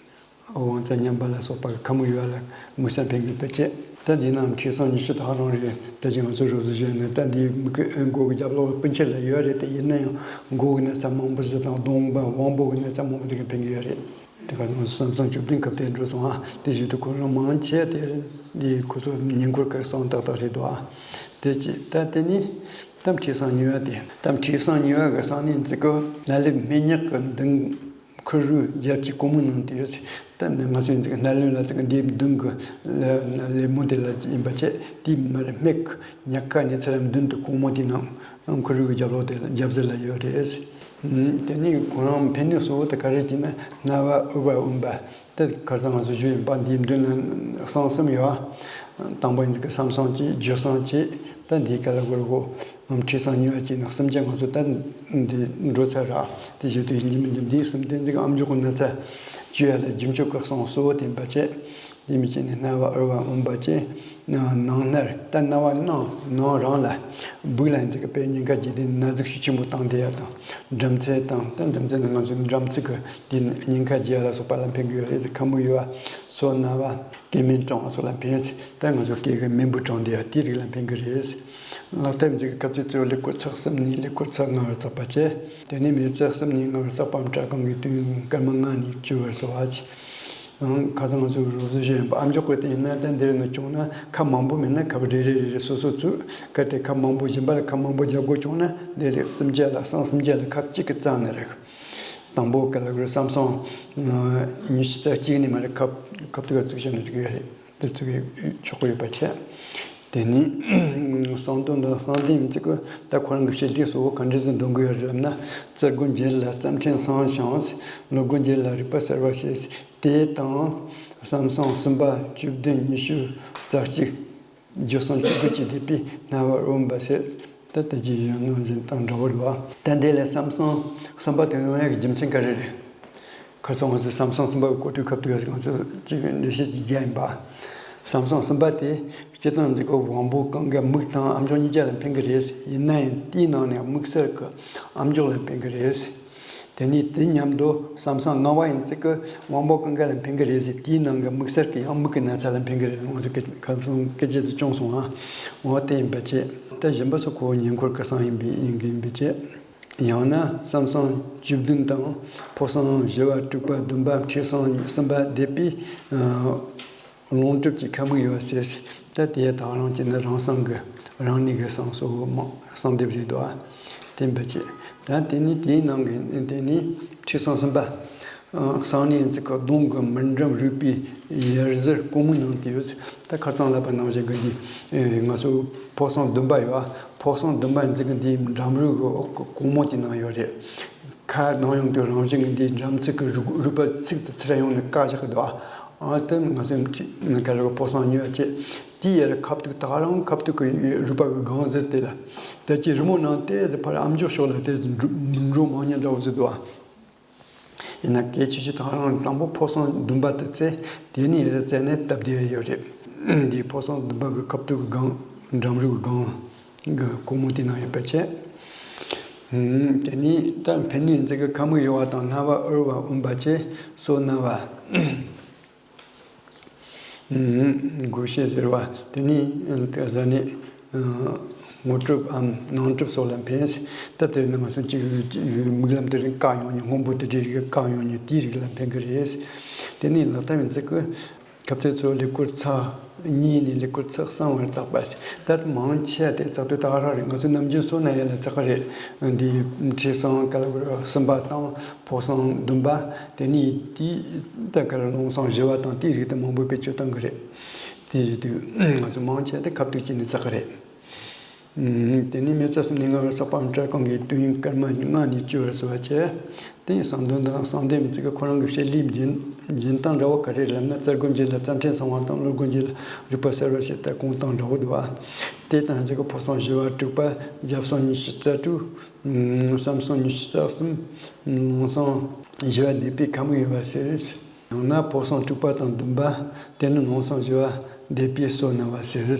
དབང་རྩ་ཉམས་པ་ལ་སོགས་པ་གི་ཁ་མིག་ཡོད་ལ་དམིགས་བསལ་ཕན་གི་ཡོད་པ་བྱས། ད་འདི་ནང་འཁྲུས་གསང་ཉི་ཤུ་ད་ག་རང་རེད། ད་ཅི་ང་ཚོ་རོབ་ཙམ་བྱས་ན་ད་འདི་མིག་གི་མགོ་གི་རྒྱབ་ལོགས་སྤུ་མཆེད་ལ་ཡོད་རེད་དེ། ཡིན་ན་ཡང་མགོ་གི་ན་ཚ་མང་པོ་ཟིག་དང་གདོང་པ་དབང་པོ་གི་ན་ཚ་མང་པོ་ཟིག་གི་ཕན་གི་ཡོད་རེད། དེ་ག་ཚོད་བསམ་གསང་བཅུ་བདུན་སྐབས་དེ་འགྲོ་སོང་ཨ། དེ་བཞིན་དུ་ཁོ་རང་མང་ཆེ་དེ་འདི་ཁོ་ཚོ་ཉེ་འཁོར་གྱི་གསང་ཏག་ཏག་རེད་འདུག་ཨ། དེ་ཅི་ད་དེ་ནི་ད་འཁྲུས་གསང་གཉིས་པ་དེ། ད་འཁྲུས་གསང་གཉིས་པ་གི་གསང་གནད་ཟེར་གོ་ན་ལེབ་སྨད་སྙེག་གི་མདུན་ཁུ་རུ་རྒྱབ་ཀྱི་གོང་མའི་ནང་དུ་ཡོད་ཟེར། ད་ནི་ང་ཚོའི་ན་ལེབ་ལ་ཟེར་གི་འདིའི་མདུན་གི་ལེབ་མོ་དེ་ལ་ཡིན་པ་བྱས། དེ་མར་སྨད་གི་ཉག་ཁ་ནས་ཚུར་མདུན་དུ་གོང་མ་དེ་ནང་ཁུ་རུ་གི་རྒྱབ་ལོགས་དེ་ལ་རྒྱབ་ཟུར་ལ་ཡོད་རེད། དེ་ནས་ཁོ་རང་ཕན་ནུས་གཙོ་བོ་དེ་ག་རེ་བྱས་ན། སྣ་བ་དབུལ་བ་འོན་པ། དེ་ཁ་སང་ང་ཚོ་ཞུས་ཡིན་པ། འདིའི་མདུན་ལ་གསང་གསུམ་ཡོད། དང་པོ་ཡིན་ཙི་གི་བསམ་གསང་བྱས། རྒྱུ་གསང་བྱས། ད་འདིའི་ག་ལ་གོ་ར་གོ། འཁྲུས་གསང་གཉིས་པ་བྱས་ན་གསུམ་ཆ་ང་ཚོ་ད་འདི་འགྲོ་ཚར་ར། དེ་བཞིན་དུ་ཡིན་གཅིག་མིན་གཅིག་འདིའི་གསུམ་དེ་ཙི་གི་ཨ་མཆོག་གི་ན་ཚ་བཅོས་ཡ་ལ་རྒྱུ་མཆོག་གི་གསང་གཙོ་བོ་བསྟན་པ་བྱས། དེ་མི་བྱས་ནས་སྣ་བ་དབུལ་བ་འོན་པ་བྱས། ནང་སྣར་ད་སྣ་བ་ནང་ནང་རང་ལ་སྦུག་ལ་ཡིན་ཙི་གི་དཔེ་ཉེན་ཁ་རྒྱས་ཏེ་ན་ཟུག་ཤུགས་ཆེན་པོ་བཏང་བསྡད་ཡ་དང་། འགྲམ་ཚད་དང་། ད་འགྲམ་ཚད་ནི་ང་ཚོའི་འགྲམ་ཚིགས་གི་དེ་ཉེན་ཁ་རྒྱས་ཡ་ལ་སོགས་པ་ལ་ཕན་གི་ཡོད་རེད་ཟེར། ཁ་མིག་ཡོད་པ། སོ་སྣ་བ། སྐེ་སྨད་གྲང་བ་སོགས་ལ་ཕན་ཟེར། ད་ང་ཚོ་སྐེ་གི་སྨད་འབུ་གྲང་བསྡད་ཡ་དེའི་རིགས་ལ་ཕན་གི་རེད་ཟེར། ལག་ཐབས་ཟེར་གི་སྐབས་ཚེ་གཙོ་བོ་ཀླད་ཀོར་ཚེག་གསུམ་ནས་ཀླད་ཀོར་ཚེག་ལྔ་བར་བརྩེགས་པ་བྱས། དེ་ནས་མི་ཚེག་གསུམ་ནས་ལྔ་བར་བརྩེགས་པའམ་སྐྲ་གང་གི་དོན་སྐར་མ་ལྔ་ནས་བཅུ་བར་སོ་བ་བྱས། ཁ་སང་ང་ཚོས་རོབ་ཙམ་བཤད་ཡིན་པ། ཨ་མཆོག་གི་དེ་ཡིན་ན་ད་འདིར་ནི་བྱུང་ན་ཁབ་མང་པོ་མེད་ན་ཁབ་རེ་རེ་རེ་རེ་སོ་སོ་བཙུགས། གལ་ཏེ་ཁབ་མང་པོ་གཞན་པ་ལ་ཁབ་མང་པོ་རྒྱག་དགོས་བྱུང་ན་འདི་ལས་གསུམ་ཆ་ལ་གསང་གསུམ་ཆ་ལ་ཁབ་གཅིག་གིས་བཙལ་ནི་རེད། དང་པོ་ག་ལ་གོ་ར་བསམ་གསང་ཉི་ཤུ་རྩ་གཅིག་ནས་མར་ཁབ་ཁབ་ཏུ་ག་བཙུགས་བཞག་ན་འགྲིག་གི་ཡོད་རེད། དེ་ཚོ་གི་ཆོག་གི་ཡོད་པ་བྱས། དེ་ནས་གསང་དོན་དང་གསང་གཏམ་ཡིན་ཙི་གི་ད་ཁོ་རང་གི་བཤད་ལུགས་གཙོ་བོ་ག་འདྲ་ཟིག་འདོན་གི་ཡོད་རེད་ལབ་ན། རྩ་སྒོ་འབྱེད་ལ་རྩ་ཕྲན་གསང་ཞིང་། ལུས་སྒོ་འབྱེད་ལ་རིག་པ་གསལ་བར་བྱེད། དེ་དང་བསམ་གསང་གསུམ་པ་བཅུ་བདུན་ཉི་ཤུ་རྩ་གཅིག་རྒྱུ་གསང་བཅུ་དགུ་བཅས་བསྡེབས་པས་སྣ་བ་དབུལ་བ་ཟེར། ད་ལྟ་ཅི་ཡོད་ནང་བཞིན་དང་འདྲ་བོ་རེད་བ། ད་འདི་ལས་བསམ་གསང་གསུམ་པ་དེ་ཡོང་ཡག་གི་རྒྱུ་མཚན་ག་རེ་རེད། ཁ་སང་ང་ཚོས་བསམ་གསང་གསུམ་པ་གི་གོ་ཐོས་ཁ་ཐུག་ང་ཚོ་གཅིག་འགྲེལ་བཤད་ཅིག་རྒྱག་ཡིན་པ། བསམ་གསང་གསུམ་པ་དེ་སྤྱིར་བཏང་འཛིན་གོ་དབང་པོ་གང་ག་མིག་དང་ཨ་མཆོག་གཉིས་ཆ་ལ་ཕན་གི་རེད། ཡིན་ན་ཡང་དེའི་ནང་ནས་དམིགས་བསལ་གི་ཨ་མཆོག་ལ་ཕན་གི་རེད། དེ་ནས་དེ་མཉམ་དུ་བསམ་སོང་ལྔ་བ་ཡིན་ཚིག་གི་དབང་པོ་ཀུན་དགའ་ལ་ཕན་གི་རེད་ཟེར། དེའི་ནང་གི་དམིགས་བསལ་གྱི་ཡང་མིག་གི་ན་ཚ་ལ་ཕན་གི་རེད། ང་ཚོ་སྐད་ཁ་སང་སྐད་ཆ་ཟིག་བྱུང་སོང་ཨ། འོ་དེ་ཡིན་པ་བྱས། ད་གཞན་པ་སོགས་ཁོ་བོ་ཉེ་འཁོར་སྐུ་གསུང་ཡིན་པའི་ཡིན་གི་ཡིན་པའི་བྱས། ཡང་ན་བསམ་སོང་བཅུ་བདུན་དང་ཕོ་གསུམ་བཞི་པ་དྲུག་པ་བདུན་པ་ཁྲི་སོང་གསུམ་པ་འདས་པའི་ལོངས་སྤྲུལ་གྱི་ཁ་མིག་ཡོད་ཟེར། ད་དེ་ད་རང་གཅིག་ནི་རང་གསུང་གི་རང་གནས་ཀྱི་གསུང་སོགས་མང་གསུང་དེབ་རེད་དོ། དེ་འབད་ཅེས། ད་དེ་ནི་དེའི་ནང་གི་དེ་ནི་ཁྲི་སོང་གསུམ་པ། གསང་གནས་ཚིག་གི་གདོང་གི་མི་འགྲམ་རུས་པའི་ཡར་ཟུར་ཀོང་མོའི་ནང་དུ་ཡོད། ད་ཁ་རྩང་ལབ་པ་ནང་བཞིན་གི་འདི་ང་ཚོ་ཕོ་གསུམ་བདུན་པ་ཡོད། ཕོ་གསུམ་བདུན་པ་ཚིག་གི་འདིའི་འགྲམ་རུས་གི་འོག་གི་ཀོང་མོ་དེ་ནང་ཡོད་རེད། ཁ་ནང་ཡོང་དུས་རང་བཞིན་གྱི་འདིའི་འགྲམ་ཚིག་གི་རུས་རུས་པ་ཚིག་ཏུ་ཚུར་ཡོང་ནས་བཀག་བཞག་གི་འདུག་ཨ། ཨ་དེ་ང་ཚོའི་ཁ་རུ་ཕོ་གསུམ་གཉིས་པ་བྱས། དེའི་ཡར་ཁ་ཐུག་ད་རང་ཁ་ཐུག་གི་རུས་པ་གི་སྒང་ཟེར་དེ་ལ། དེ་ཀྱི་རི་མོ་ནང་དེ་ཕར་ཨ་མཆོག་ཕྱོགས་ལ་དེ་འགྲོ་མང་ཉུང་འདྲ་བོ་ཟེར་འདུག་ཨ། ཡིན་ན་སྐད་ཆ་ཞིག་ད་རང་དང་པོ་ཕོ་གསུམ་བདུན་པ་དེ་བཙལ། དེ་ནས་ཡར་བཙལ་ནས་སྟབས་བདེ་བ་ཡོད་རེད། འདིའི་ཕོ་གསུམ་བདུན་པ་གི་ཁ་ཐུག་གི་སྒང་འགྲམ་རུས་གི་སྒང་། གི་ཀོང་མོ་དེ་ནང་ཡོད་པ་བྱས། ཨུམ། དེ་ནས་ད་ཕན་གནོད་འཛིན་གྱི་ཁ་མིག་གཡོ་བ་དང་སྣ་བ་འུར་བ་འོན་པ་བཅས་སོ་སྣ་བ། ཨུམ། དགོས་ཤེས་ཟེར་བ་དེ་ནས་ད་གཟའ་ནད་དངོས་གྲུབ་འམ་ནང་གྲུབ་སོགས་ལ་ཕན། ད་དེ་ནི་ང་ཚོ་གཅིག་གི་མིག་ལམ་དེ་རིང་བཀག་ཡོང་ནས་སྔོན་པོ་དེ་འདྲའི་རིགས་བཀག་ཡོང་ནས་དེའི་རིགས་ལ་ཕན་གི་རེད། དེ་ནས་ལག་ཐབས་ཡིན་ཚིག་གི་ཁ་ཚིག་ཚོ་ལེགས་པོར་ཚགས། གཉིས་ནས་ལེགས་པོར་ཚགས་གསང་བར་བརྩག་པ་ཟེར། ད་མང་ཆེ་བ་དེ་བརྩག་དུས་ད་ག་རང་རེད། ང་ཚོ་ནམ་རྒྱུན་སོ་ན་ཡ་ལ་བརྩག་གི་རེད། འདི་ཁྲི་སང་ཀ་ལ་གསུམ་པ་དང་ཕོ་སང་བདུན་པ། དེ་ནས་དེའི་ད་ག་རང་ལོང་སང་བཞི་བ་དང་དེའི་རིགས་དེ་མང་པོ་བེད་སྤྱོད་བཏང་གི་རེད། དེ་བཞིན་དུ་ང་ཚོ་མང་ཆེ་བ་དེ་ཁ་ཐུག་བྱས་ནས་བརྩག་གི་རེད། དེ་ནས་མེ་བཙའ་གསུམ་ནས་ལྔ་བར་བསགས་པའམ་སྐྲ་རྐང་གི་དུས་ཡུན་སྐར་མ་ལྔ་ནས་བཅུ་བར་བཟོ་བ་བྱས། དེ་ཡི་གསང་དོན་དང་གསང་དེབ་ཚིག་གི་ཁོ་རང་གི་བཤད་ལུགས་རྒྱུན་རྒྱུན་སྟངས་འདྲ་བོ་ག་རེ་ལབ་ན། རྩ་དགུ་འབྱེད་ལ་རྩ་ཕྲན་གསང་བ་དང་། ལུས་དགུ་འབྱེད་ལ་རིག་པ་གསལ་བར་བྱེད་ལྟ་གོང་དང་འདྲ་བོ་འདུག་ཨ། དེ་དང་གཅིག་གི་ཕོ་གསང་བཞི་བ་དྲུག་པ། རྒྱབ་གསང་ཉི་ཤུ་རྩ་དྲུག་བསམ་གསང་ཉི་ཤུ་རྩ་གསུམ། ལོང་གསང་བཞི་བ་འདས་པའི་ཁ་མིག་ཡོད་པ་ཟེར། ཡང་ན་ཕོ་གསང་དྲུག་པ་དང་བདུན་པ། དེ་ནི་ལོང་གསང་བཞི་བ་འདས་པའི་སོ་ན་བ་ཟེར།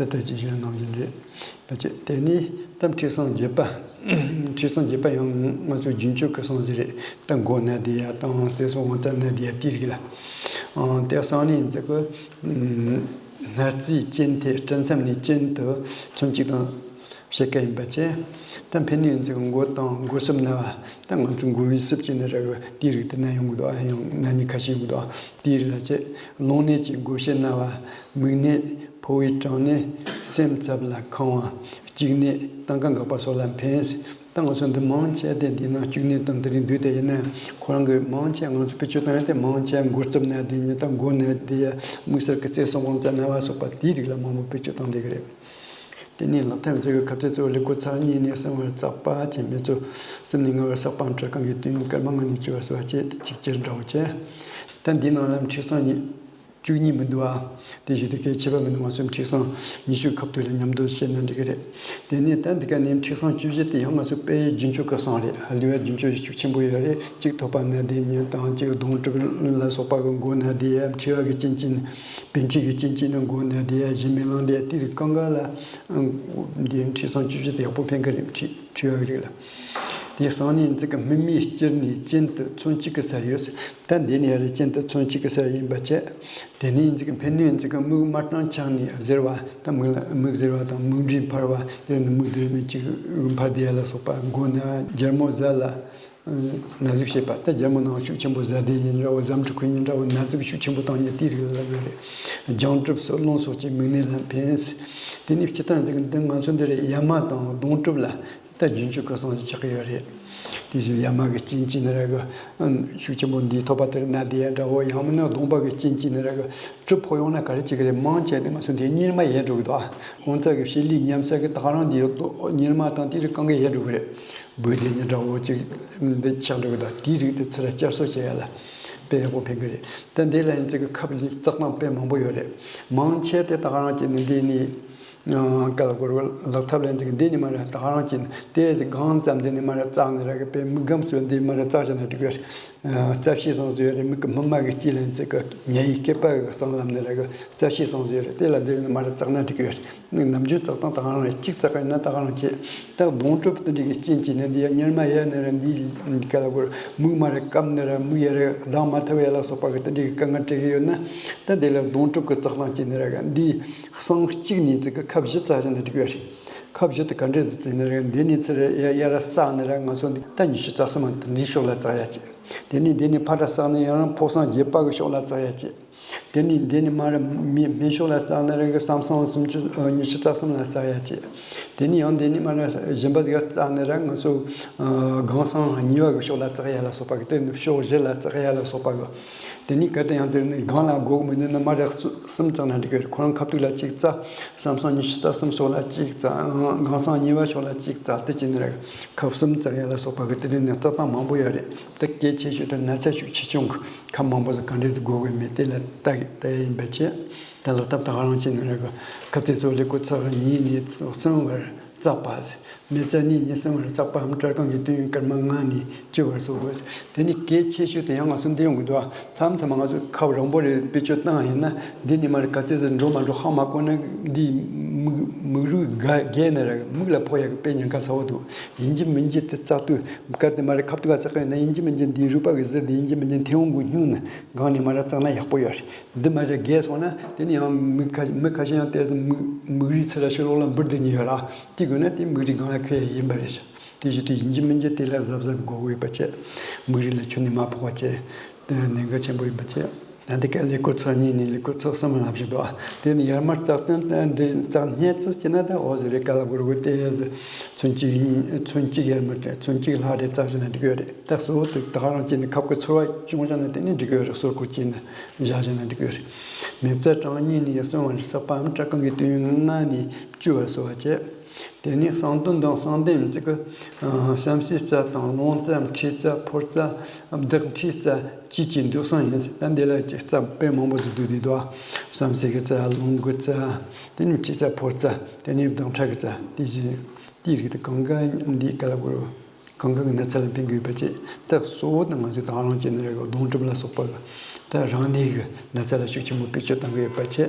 ད་ལྟ་ཅི་བྱུང་ནང་བཞིན་རེད། ད་ཅི་དེ་ནི་ད་ཁྲི་སང་བརྒྱད་པ། ཁྲི་སང་བརྒྱད་པ་ཡང་ང་ཚོ་རྒྱུན་སྤྱོད་ཀྱི་གསང་ཟིག་རེད། ད་མགོ་ན་བསྡད་ཡ་དང་རྩེ་སོ་དབང་རྩ་ན་བསྡད་ཡ་དེ་རིགས་ལ། ཨང་། དེ་གསང་ནི་ཡིན་ཚེ་གི་སྣ་རྩེའི་གཅིན་དེ་སྤྲིན་མཚམས་ནས་གཅིན་དུ་ཚོན་གཅིག་དང་། ཕྱེད་ཀ་ཡིན་པ་བཅས། ད་ཕན་ནུས་ཡིན་ཚེ་མགོ་དང་མགོ་སྲུབས་ན་བ། ད་ང་ཚོ་མགོ་བོའི་སྲུབས་ཀྱི་ནི་ར་གི་དེའི་རིགས་དེ་ན་ཡོང་གི་འདུག་ཨ། ཡང་ན་ནི་ཁ་ཤས་ཡོང་གི་འདུག་ཨ། དེའི་རིགས་ལ་བཅས། ལོང་ནད་ཀྱི་མགོ་ཕྱེད་ན་བ། མིག་ནད། ཕོ་བའི་གྲང་ནད། སེམས་འཚབ་ལ་ཁེངས་བ། གཅིག་ནད། ཏང་ཀ་འགག་པ་སོགས་ལ་ཕན། ད་ང་ཚོ་འདི་མང་ཆེ་དེ་འདི་ན་གཅིག་ནད་དང་དེ་རིགས་འདུས་ཏེ་ཡིན་ན། ཁོ་རང་གི་མང་ཆེ་ང་ཚོ་བེད་སྤྱོད་བཏང་ཡ་དེ་མང་ཆེ་མགོ་སྲུབས་ན་དེ་ཉིད་དང་མགོ་ན་དེ་ཡ། མིག་སེར་གྱི་རྩེ་སོ་དབང་རྩ་ན་བ་སོགས་པ་དེའི་རིགས་ལ་མང་པོ་བེད་སྤྱོད་བཏང་བསྡད་ཀྱི་རེད། དེ་ནས་ལག་ཐབས་མཛེས་པའི་ཁ་ཚིག་གཙོ་བོ་ལེགས་པོ་ཚགས། གཉིས་ནས་གསང་བར་བརྩག་པ་བྱས། མེ་བཙའ་གསུམ་ནས་ལྔ་བར་བསགས་པའམ་སྐྲ་རྐང་གི་དུས་ཡུན་སྐར་མ་ལྔ་ནས་བཅུ་བར་བཟོ་བ་བཅས་ཏེ་གཅིག་གྱུར་འདྲ་བོ་བྱས། ད་འདིའི་ནང་ལ་ཁྲི་སང་ཉི་བཅུ་གཉིས་མི་འདུག་ཨ། དེ་བཞིན་དུ་གལ་ཆེ་བ་མི་འདུག་ང་ཚོས་ཁྲི་སང་ཉི་ཤུ་ཁ་ཐུག་ལ་མཉམ་དུ་བཤད་ན་འགྲིག་གི་རེད། དེ་ནས་ད་འདི་ག་ནས་ཁྲི་སང་བཅུ་བཞི་དེ་ཡང་ང་ཚོ་དཔེ་རྒྱུན་སྤྱོད་ཀྱི་གསང་རེད། ལུས་ཡ་རྒྱུན་སྤྱོད་ཤུགས་ཆེན་པོ་ཡོད་རེད། གཅིག་ཐོད་པ་ན་བསྡད་ཉིན་དང་། གཅིག་གདོང་གྲུབ་ལ་སོགས་པ་གི་མགོ་ན་བསྡད་ཡ། མཁྲིས་པ་གི་གཅིན་གཅིན། བུ་མཁྲིས་ཀྱི་གཅིན་གཅིན་ནི་མགོ་ན་བསྡད་ཡ། གཞུ་མེ་ལངས་བསྡད་ཡ། དེ་རིགས་གང་ག་ལ་འདི་ཁྲི་སང་བཅུ་བཞི་དེ་ཡག་པོ་ཕན་གི་རེད། མཁྲིས་མཁྲིས་པ་གི་རིགས་ལ། དེ་གསང་ནི་ཡིན་ཚིག་གི་སྨིན་མའི་དཀྱིལ་ནས་གཅིན་དུ་ཚོན་གཅིག་གི་སར་ཡོད། ད་འདི་ནས་ཡར་གཅིན་དུ་ཚོན་གཅིག་གི་སར་ཡིན་པ་བྱས། དེ་ནས་ཡིན་ཚིག་གི་ཕན་ནུས་ཡིན་ཚིག་གི་མིག་དམར་སྣང་ཆགས་ནས་གཟེར་བ། ད་མིག་ལ་མིག་གཟེར་བ་དང་མིག་འབྲས་འཕར་བ། དེ་ནི་མིག་དེ་ནི་གཅིག་འཕར་བསྡད་ཡ་ལ་སོགས་པ། མགོ་ན་རྒྱལ་མོ་གཟའ་ལ། ན་ཟུག་བྱེད་པ། ད་རྒྱལ་མོ་ནང་ཤུགས་ཆེན་པོ་གཟའ་ཟླ་ཡིན་འདྲ་བོ། ཟམ་ཁྲི་ཁུ་ཡིན་འདྲ་བོ། ན་ཟུག་ཤུགས་ཆེན་པོ་བཏང་ཉེན་དེའི་རིགས་ལ་ལབ་ཡོད་རེད། རྒྱང་གྲུབ་སོགས་རླུང་སོགས་ཀྱི་མིག་ནད་ལ་ཕན། དེ་ནས་སྤྱིར་བཏང་ཅིག་འདི་ང་ཚོ་འདི་རེད། ཡ་མ་དང་གདོང་གྲུབ་ལ་ད་རྒྱུན་སྤྱོད་ཀྱི་གསང་ཞིག་ཆགས་ཀྱི་ཡོད་རེད། དེ་བཞིན་ཡ་མ་གི་གཅིན་གཅིན་ར་གི་ཤུགས་ཆེན་པོ་འདིའི་ཐོད་པ་དེར་ན་བསྡད་ཡ་འདྲ་བོ། ཡང་མིན་ན་གདོང་པ་གི་གཅིན་གཅིན་ར་གི་གྲུབ་ཕོག་ཡོང་ན་ག་རེ་བྱེད་ཀྱི་རེད། མང་ཆེ་དེ་ང་ཚོ་འདི་གཉེར་མ་ཡལ་འགྲོ་གི་འདུག་ཨ། འོན་ཙང་གི་བཤད་ལུགས་ཉམས་ས་གི་ད་ག་རང་འདི་གཉེར་མ་དང་དེ་རིགས་གང་ག་ཡལ་འགྲོ་གི་རེད། བུ་དེ་ཉིད་འདྲ་བོ་ཅིག་འདི་ཆགས་འགྲོ་གི་འདུག་དེའི་རིགས་དེ་ཚུར་བསྐྱར་གསོ་བྱེད་ཡ་ལ་དཔེ་ཡག་པོ་ཕན་གི་རེད། ད་འདི་ལ་ཡིན་ཚིག་གི་ཁབ་བཙག་སྟངས་དཔེ་མང་པོ་ཡོད་རེད། མང་ཆེ་དེ་ད་ག་རང་བྱས་ནས་འདི་ནི་ ག་ལ་གོར་ལག་ཐབས་ལེན་ཅིག་འདི་ནི་མ་ར་ད་ག་རང་གཅིག་དེ་ཟིག་གང་ཙམ་འདི་ནི་མ་ར་བཙགས་ནི་ར་གི་པའི་མིག་སྒམ་སོ་འདི་མ་ར་བཙགས་བྱས་ན་འགྲིག་གི་རེད། རྩ་ཤེས་སང་ཟེར་རེད། མིག་གི་སྨིན་མ་གི་སྐྱིད་ལེན་ཅིག་གི་ཉེ་ཡི་སྐེད་པ་གི་གསང་ལམ་ནི་ར་གི་རྩ་ཤེས་སང་ཟེར་རེད། དེ་ལ་འདི་ནི་མ་ར་བཙགས་ན་འགྲིག་གི་རེད། ནམ་རྒྱུན་བཙགས་སྟངས་ད་ག་རང་རེད། གཅིག་བཙགས་ཡིན་ན་ད་ག་རང་བྱེད། ད་སྡོང་གྲུབ་དེ་འདྲ་གི་རྐྱེན་གྱིས་ནི་འདི་ཡ་གཉེར་མ་ཡ་ནི་ར་འདི་ག་ལ་གོར་མིག་མ་ར་སྐམ་ནི་ར་མིག་ཡ་ར་ལྡང་མ་ཐུབ་ཡ་ལ་སོགས་པ་གི་དེ་འདྲ་གི་དཀའ་ངལ་འཕྲད་གི་ཡོད་ན། ད་འདི་ལ་སྡོང་གྲུབ་གི་བཙགས་སྟངས་ཀྱིས་ནི་ར་གི་འདི། གསང་གཅིག་ནས་ཙི་གི་ཁབ་བཞི་བཙགས་ཡིན་ན་འགྲིག་གི་རེད། ཁབ་བཞི་དེ་ག་འདྲས་ཟིག་ཙི་ནི་རེད། འདི་ནས་ཚུར་ཡ་ཡ་ར་བསགས་ནི་ར་ང་ཚོ་འདི་ད་ཉི་ཤུ་རྩ་གསུམ་མ་འདི་ཕྱོགས་ལ་བཙགས་ཡ་ཅིག་དེ་ནས་འདི་ནས་ཕར་ར་བསགས་ནི་ཡང་ཕོ་གསང་རྒྱས་པ་གི་ཕྱོགས་ལ་བཙགས་ཡ་ཅིག་དེ་ནས་འདི་ནས་མ་ར་མེ་མེ་ཕྱོགས་ལ་བཙགས་ནི་ར་གི་བསམ་སང་སུམ་ཅུ་ཉི་ཤུ་རྩ་གསུམ་ལ་བཙགས་ཡ་ཅིག་དེ་ནས་ཡང་འདི་ནས་མ་ར་གཞན་པ་ཟིག་བཙགས་ནི་ར་ང་ཚོ་སྒང་སང་གཉིས་པ་གི་ཕྱོགས་ལ་བཙགས་ཡ་ལ་སོགས་པ་གི་དེ་ནས་ཕྱོགས་བཞི་ལ་བཙགས་ཡ་ལ་སོགས་པ་གི་དེ་ནས་གལ་ཏེ་ཡང་དེར་ནི་སྒང་ལ་སྒོ་མི་ནུས་ན་མ་ར་གསུ་གསུམ་བཙགས་ན་འགྲིག་གི་རེད། ཁོ་རང་ཁ་ཐུག་ལ་གཅིག་བཙགས། བསམ་སང་ཉི་ཤུ་རྩ་གསུམ་ཕྱོགས་ལ་གཅིག་བཙགས། སྒང་སང་གཉིས་པ་ཕྱོགས་ལ་གཅིག་བཙགས། དེ་བྱས་ནས་ར་ཁབ་གསུམ་བཙགས་ཡ་ལ་སོགས་པ་གི་དེ་འདྲ་ནས་བཙགས་སྟངས་མང་པོ་ཡོད་རེད། དེ་གལ་ཆེ་ཤོས་དེ་ན་ཚ་ཤུགས་ཆེ་ཆུང་གི་ཁབ་མང་པོ་ཟིག་ག་འདྲས་ཟིག་དགོས་དགོས་མེད་དེ་ལ་ལྟ་ལྟ་ཡ་ཡིན་པ་བྱས། ད་ལ་སྟབས་ད་ག་རང་བྱས་ནས་ར་གི་ཁབ་ཙེ་ཚོ་ལེ་ཀོ་ཚགས་གཉིས་ནས་གསུམ་བར། བཙགས་པ། མེ་བཙའ་གཉིས་ནས་གསུམ་བར་བཙགས་པའམ། སྐྲ་རྐང་གི་སྟེང་སྐར་མ་ལྔ་ནས་བཅུ་བར་སོགས་དགོས། དེ་ནི་གལ་ཆེ་ཤོས་དེ་ཡང་ང་ཚོ་འདི་ཡོང་གི་འདུག་མཚམས་མཚམས་ང་ཚོ་ཁབ་རིང་པོ་རེ་བེད་སྤྱོད་བཏང་ཡིན་ན་འདི་ནི་མར་ག་ཚད་ཟིག་འགྲོ་མ་འགྲོ་ཧ་མ་གོ་ན་འདི་མིག་མིག་རུས་ག་རྒས་ན་ར་མིག་ལ་ཕོག་ཡག་གི་དཔེ་ཉེན་ཁ་ཚ་བོ་འདུག་ཡིན་གཅིག་མིན་གཅིག་དེ་བཙགས་དུས་གལ་ཏེ་མར་ཁབ་ཏུ་ག་བཙགས་ཡིན་ན་ཡིན་གཅིག་མིན་གཅིག་འདིའི་རུས་པ་གི་ཟུར་དེ་ཡིན་གཅིག་མིན་གཅིག་མཐེ་བོང་གི་སྙུང་ནས་སྒང་ནས་མར་བཙགས་ན་ཡག་པོ་ཡོད་རེད། འདི་མ་རེད་རྒས་སོང་ན་དེ་ནི་ཡང་མི་ཁ་མི་ཁ་ཤས་ཡང་བལྟས་ཙང་མིག་མིག་རིལ་ཚུར་ལ་ཕྱི་ལོགས་ལ་འབུར་བསྡད་ཉེན་ཡོད་ར། དེ་དགོས་ན་དེ་མིག་རིལ་སྒང་ལ་ཁོལ་ཡ་ཡིན་པ་རེད་ཤག་དེ་བཞིན་དུ་ཡིན་གཅིག་མིན་གཅིག་དེ་ལ་གཟབ་གཟབ་དགོས་ཡོད་པ་བྱས། མིག་རིལ་ལ་ཆུ་ནི་མ་ཕོག་པ་བྱས། དེ་ནི་གལ་ཆེན་པོ་ཡིན་པ་བྱས། ད་འདི་ག་ལེ་ཀོ་ཚགས་གཉིས་ནས་ལེ་ཀོ་ཚགས་གསུམ་ལ་བཞག་འདུག་དེ་ནི་ཡར་མར་བཙགས་སྟངས་འདི་བཙགས་སྙད་ཙམ་བྱས་ན་ད་འོ་ཟེར་རེད། ག་ལ་གོར་གོར་དེ་ཚོན་གཅིག་གཉིས་ཚོན་གཅིག་ཡར་མར་ཚོན་གཅིག་ལྷག་རེ་བཙགས་བྱས་ན་འགྲིག་ཡོད་རེད། ད་གཙོ་བོ་དེ་ད་ག་རང་བྱས་ནས་ཁབ་ཀྱི་ཚོར་བ་ཅུང་ཙམ་ན་དེ་ནི་འགྲིག་ཡོད་རེད། སོར་ཁུག་ཅན་ནི་བཞག་བྱས་ན་འགྲིག་གི་རེད། མེ་བཙའ་གྲངས་གཉིས་ནས་གསུམ་བར་བསགས་པའམ་སྐྲ་རྐང་གི་སྟེང་ལྔ་ནས་བཅུ་བར་གསོ་བ་བྱེད། དེ་ནས་བསང་དུད་དང་བསང་ལྡེམ་ཚིག་གི་བསམ་སེའི་རྩ་དང་རླུང་རྩ་མཁྲིས་རྩ་ཕོར་རྩ་བདག་མཁྲིས་རྩ་བཅས་ཀྱི་འདུག་བསང་ཡིན། ད་འདི་ལ་ཅིག་རྩ་དཔེ་མང་པོ་ཟིག་འདུག་དེ་དོ། བསམ་སེའི་རྩ་རླུང་གི་རྩ་དེ་ནས་མཁྲིས་རྩ་ཕོར་རྩ་དེ་ནས་བདག་ཁྲག་གི་རྩ་དེ་བཞིན་དེའི་རིགས་དེ་གང་ག་འདི་ག་ལ་གོ། གང་ག་གི་ན་ཚ་ལ་ཕན་གི་ཡོད་པ་བཅས། ད་གཙོ་བོ་ནི་ང་ཚོས་ད་ག་རང་བྱས་ནས་རེད་གོ། སྡོང་གྲུབ་ལ་སོགས་པ་གི་ད་རང་ནུས་གི་ན་ཚ་ལ་ཤུགས་ཆེན་པོ་བེད་སྤྱོད་གཏང་གི་ཡོད་པ་བཅས།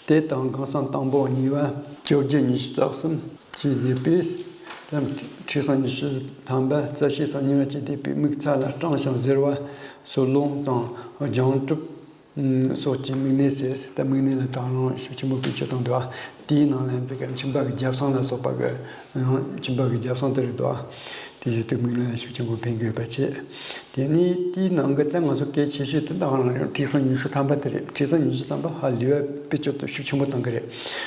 དེ་དང་སྒང་སང་དང་པོ་གཉིས་པ་བཅོ་བརྒྱད་ཉི་ཤུ་རྩ་གསུམ་གྱི་ནད་པས་ད་མཁྲིས་བསང་ཉི་ཤུ་ཐམ་པ་རྩ་ཤེས་བསང་གཉིས་པ་བཅས་བསྡད་པའི་མིག་ཚ་ལ་སྐྲངས་ཤིང་གཟེར་བ་སོལ་རླུང་དང་རྒྱང་གྲུབ། སོགས་ཀྱི་མིག་ནད་ཟེར། ད་མིག་ནད་ལ་ད་རུང་ཤུགས་ཆེན་པོ་བེད་སྤྱོད་བཏང་འདུག་དེའི་ནང་ལ་འཛི་ག་མཆིན་པ་གི་རྒྱབ་སྲང་ལ་སོགས་པ་གི་མཆིན་པ་གི་རྒྱབ་སྲང་དེ་རེད་འདུག་དེ་བཞིན་དུ་མིག་ནད་ལ་ཤུགས་ཆེན་པོ་ཕན་གི་ཡོད་པ་བྱས། དེ་ནས་དེའི་ནང་གི་ད་ང་ཚོ་གལ་ཆེ་ཤོས་དེ་ད་ག་རང་རེད། མཁྲིས་བསང་ཉི་ཤུ་ཐམ་པ་དེ་རེད། མཁྲིས་བསང་ཉི་ཤུ་ཐམ་པ་ཧ་ལས་པ་བེད་སྤྱོད་དུ་ཤུགས་ཆེན་པོ་བཏང་གི་རེད།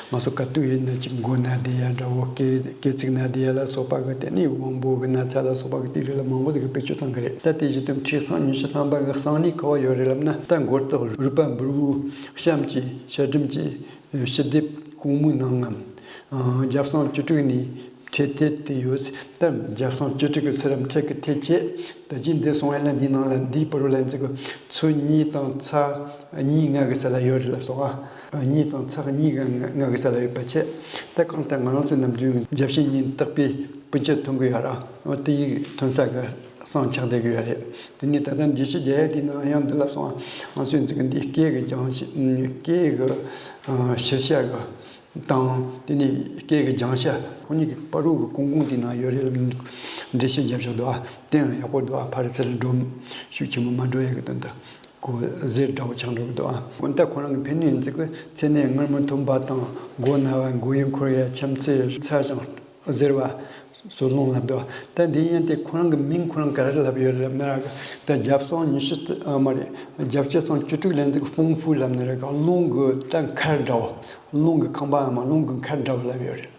ང་ཚོ་ག་དུས་ཡིན་ན་ཅིག་མགོ་ན་བསྡད་ཡ་འདྲ་བོ། སྐེ་སྐེ་ཚིགས་ན་བསྡད་ཡ་ལ་སོགས་པ་གི་དེ་ནས་དབང་པོ་གི་ན་ཚ་ལ་སོགས་པ་གི་དེའི་རིགས་ལ་མང་པོ་ཟིག་གི་བེད་སྤྱོད་བཏང་གི་རེད། ད་དེ་བཞིན་དུ་མཁྲིས་བསང་ཉི་ཤུ་ཐམ་པ་གི་བསང་ནི་ག་བ་ཡོད་རེད་ལབ་ན། ད་མགོ་སྟག་རུས་པ་འབུར་བོ་གཤམ་གྱི་ཤ་སྒྲིམ་གྱི་ཕྱི་ལྡེབས་གོང་མའི་ནང་ངམ། རྒྱབ་སྲང་བཅུ་དྲུག་ནས་འཕྲེད་ཐད་དེ་ཡོད། ད་རྒྱབ་སྲང་བཅུ་དྲུག་གི་ཚུར་རམ་འཕྲེད་ཀྱི་ཐད་བྱས། ད་ཅི་འདི་སོང་བ་ལ་འདིའི་ནང་ལ་འདིའི་བར་ལ་འཛི་གི་ཚོད་གཉིས་དང་ཚེག་གཉིས་ལྔ་གི་ས་ལ་ཡོད་རེད་ལབ་སོང་ཨ། གཉིས་དང་ཚེག་གཉིས་གི་ལྔ་གི་ས་ལ་ཡོད་པ་བྱས། ད་གང་ལྟར་ང་རང་ཚོའི་ནམ་རྒྱུན་རྒྱབ་ཤེད་གཉིས་བཏགས་པའི་སྤུན་མཆེད་ཐོན་གི་ཡོད་ར། འོ་དེ་ཡིག་ཐོན་ས་གི་བསང་ཆགས་བསྡད་གི་ཡོད་རེད། དེ་ནས་ད་ལྟ་འགྲེལ་བཤད་རྒྱག་ཡ་དེའི་ནང་ཡང་འདི་ལབ་སོང་ཨ། ང་ཚོའི་འཛི་གི་འདི་སྐེ་གི་རྒྱང་ཤེད་སྐེ་གི་ཕྱིར་ཤ་གི་དང་དེ་ནས་སྐེ་གི་རྒྱང་ཤ་ཁོ་གཉིས་ཀྱི་བར་རུ་གི་གོང་གོང་དེའི་ནང་ཡོད་རེད་ལབ་འགྲེལ་བཤད་རྒྱབ་བཞག་འདུག་ཨ། དེ་ཡང་ཡག་པོ་འདུག་ཨ། ཕར་ཚུར་འགྲོ་ཤུགས་ཆེན་པོ་མ་འགྲོ་ཡ་གི་དོན་དུ་གོ་གཟེར་འདྲ་བོ་ཆགས་འགྲོ་གི་འདུག་ཨ། འོན་ཏེ་ཁོ་རང་གི་ཕན་ནུས་ཡིན་ཙི་གི་ཚེ་ནད་སྔར་མ་ཐོན་པ་དང་མགོ་ན་བ་མགོ་ཡུ་འཁོར་ཡ་ཆམ་ཚད་ཚ་ཞིང་གཟེར་བ་སོལ་རླུང་ལ་འདུག་ད་འདི་ཡན་དེ་ཁོ་རང་གི་མིང་ཁོ་རང་ག་རེ་ལབ་ཡོད་ལབ་ན་ར། ད་རྒྱབ་སྲང་ཉི་ཤུ་རྩ་ཨ་མ་རེད། རྒྱབ་ལྕགས་སྲང་བཅུ་དྲུག་ལ་འཛི་གི་ཧྥུང་ཧྥུ་ལབ་ནི་རེད་ག་རླུང་གི་ད་མཁར་འདྲ་བོ། རླུང་གི་ཁང་པའམ་རླུང་གི་མཁར་འདྲ་བོ་ལབ་ཡོད་རེད།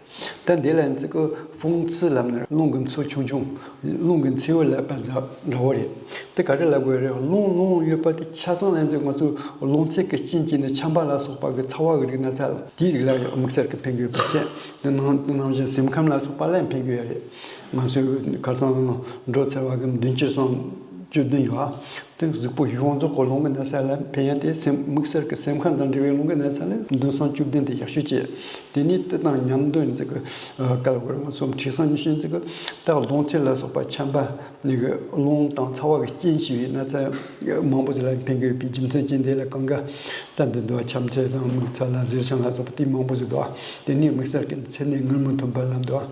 ད་འདི་ལ་འཛི་གི་ཧྥུང་ཙི་ལབ་ནི་རེད། རླུང་གི་མཚོ་ཆུང་ཆུང་། རླུང་གི་མཚེའུ་ལབ་པ་འདྲ་བོ་རེད། དེ་ག་རེ་ལབ་དགོས་རེད། རླུང་རླུང་ཡོད་པ་དེ་ཆ་ཚང་ལ་འཛི་ང་ཚོ་རླུང་ཚད་ཀྱི་རྐྱེན་གྱིས་ནི་ཆམ་པ་ལ་སོགས་པ་གི་ཚ་བ་གི་རིགས་ན་ཚ་དེའི་རིགས་ལ་དམིགས་བསལ་གྱི་ཕན་གི་ཡོད་པ་བྱས། དེ་ནང་ནང་བཞིན་སེམས་ཁམས་ལ་སོགས་པ་ལ་ཡང་ཕན་གི་ཡོད་རེད། ང་ཚོས་ཁ་སང་འགྲོ་ཚར་བ་གི་བདུན་ཅུ་སོང་བཅུ་བདུན་ཡོད། དེ་གཟུགས་པོ་ཡོངས་རྫོགས་ཀྱི་རླུང་གི་ན་ཚ་ལ་ཕན་ཡ་དེ་སེམས་དམིགས་བསལ་གྱི་སེམས་ཁམས་དང་འབྲེལ་བའི་རླུང་གི་ན་ཚ་ལ་འདུན་སྲང་བཅུ་བདུན་དེ་ཡག་ཤོས་བྱེད། དེ་ནས་དེ་དང་མཉམ་དུ་ཡིན་ཚིག་གི་ག་ལ་གོ་ར་ང་ཚོ་མཁྲིས་སྲང་ཉི་ཤུ་ཡིན་ཚིག་གི་ད་རླུང་ཚད་ལ་སོགས་པ་ཆམ་པ་ནི་གི་རླུང་དང་ཚ་བ་གི་རྐྱེན་བྱས་པའི་ན་ཚ་མང་པོ་ཞིག་ལ་ཕན་གི་ཡོད་པའི་རྒྱུ་མཚན་ཅན་དེ་ལ་གང་ག་ད་འདི་འདུག་ཆམ་ཚད་དང་མིག་ཚ་ལ་གཟེར་ཆང་ལ་སོགས་པ་དེ་མང་པོ་ཞིག་འདུག་དེ་ནས་དམིགས་བསལ་གྱི་ཚད་ནས་ངར་མ་ཐོན་པ་ལ་འདུག་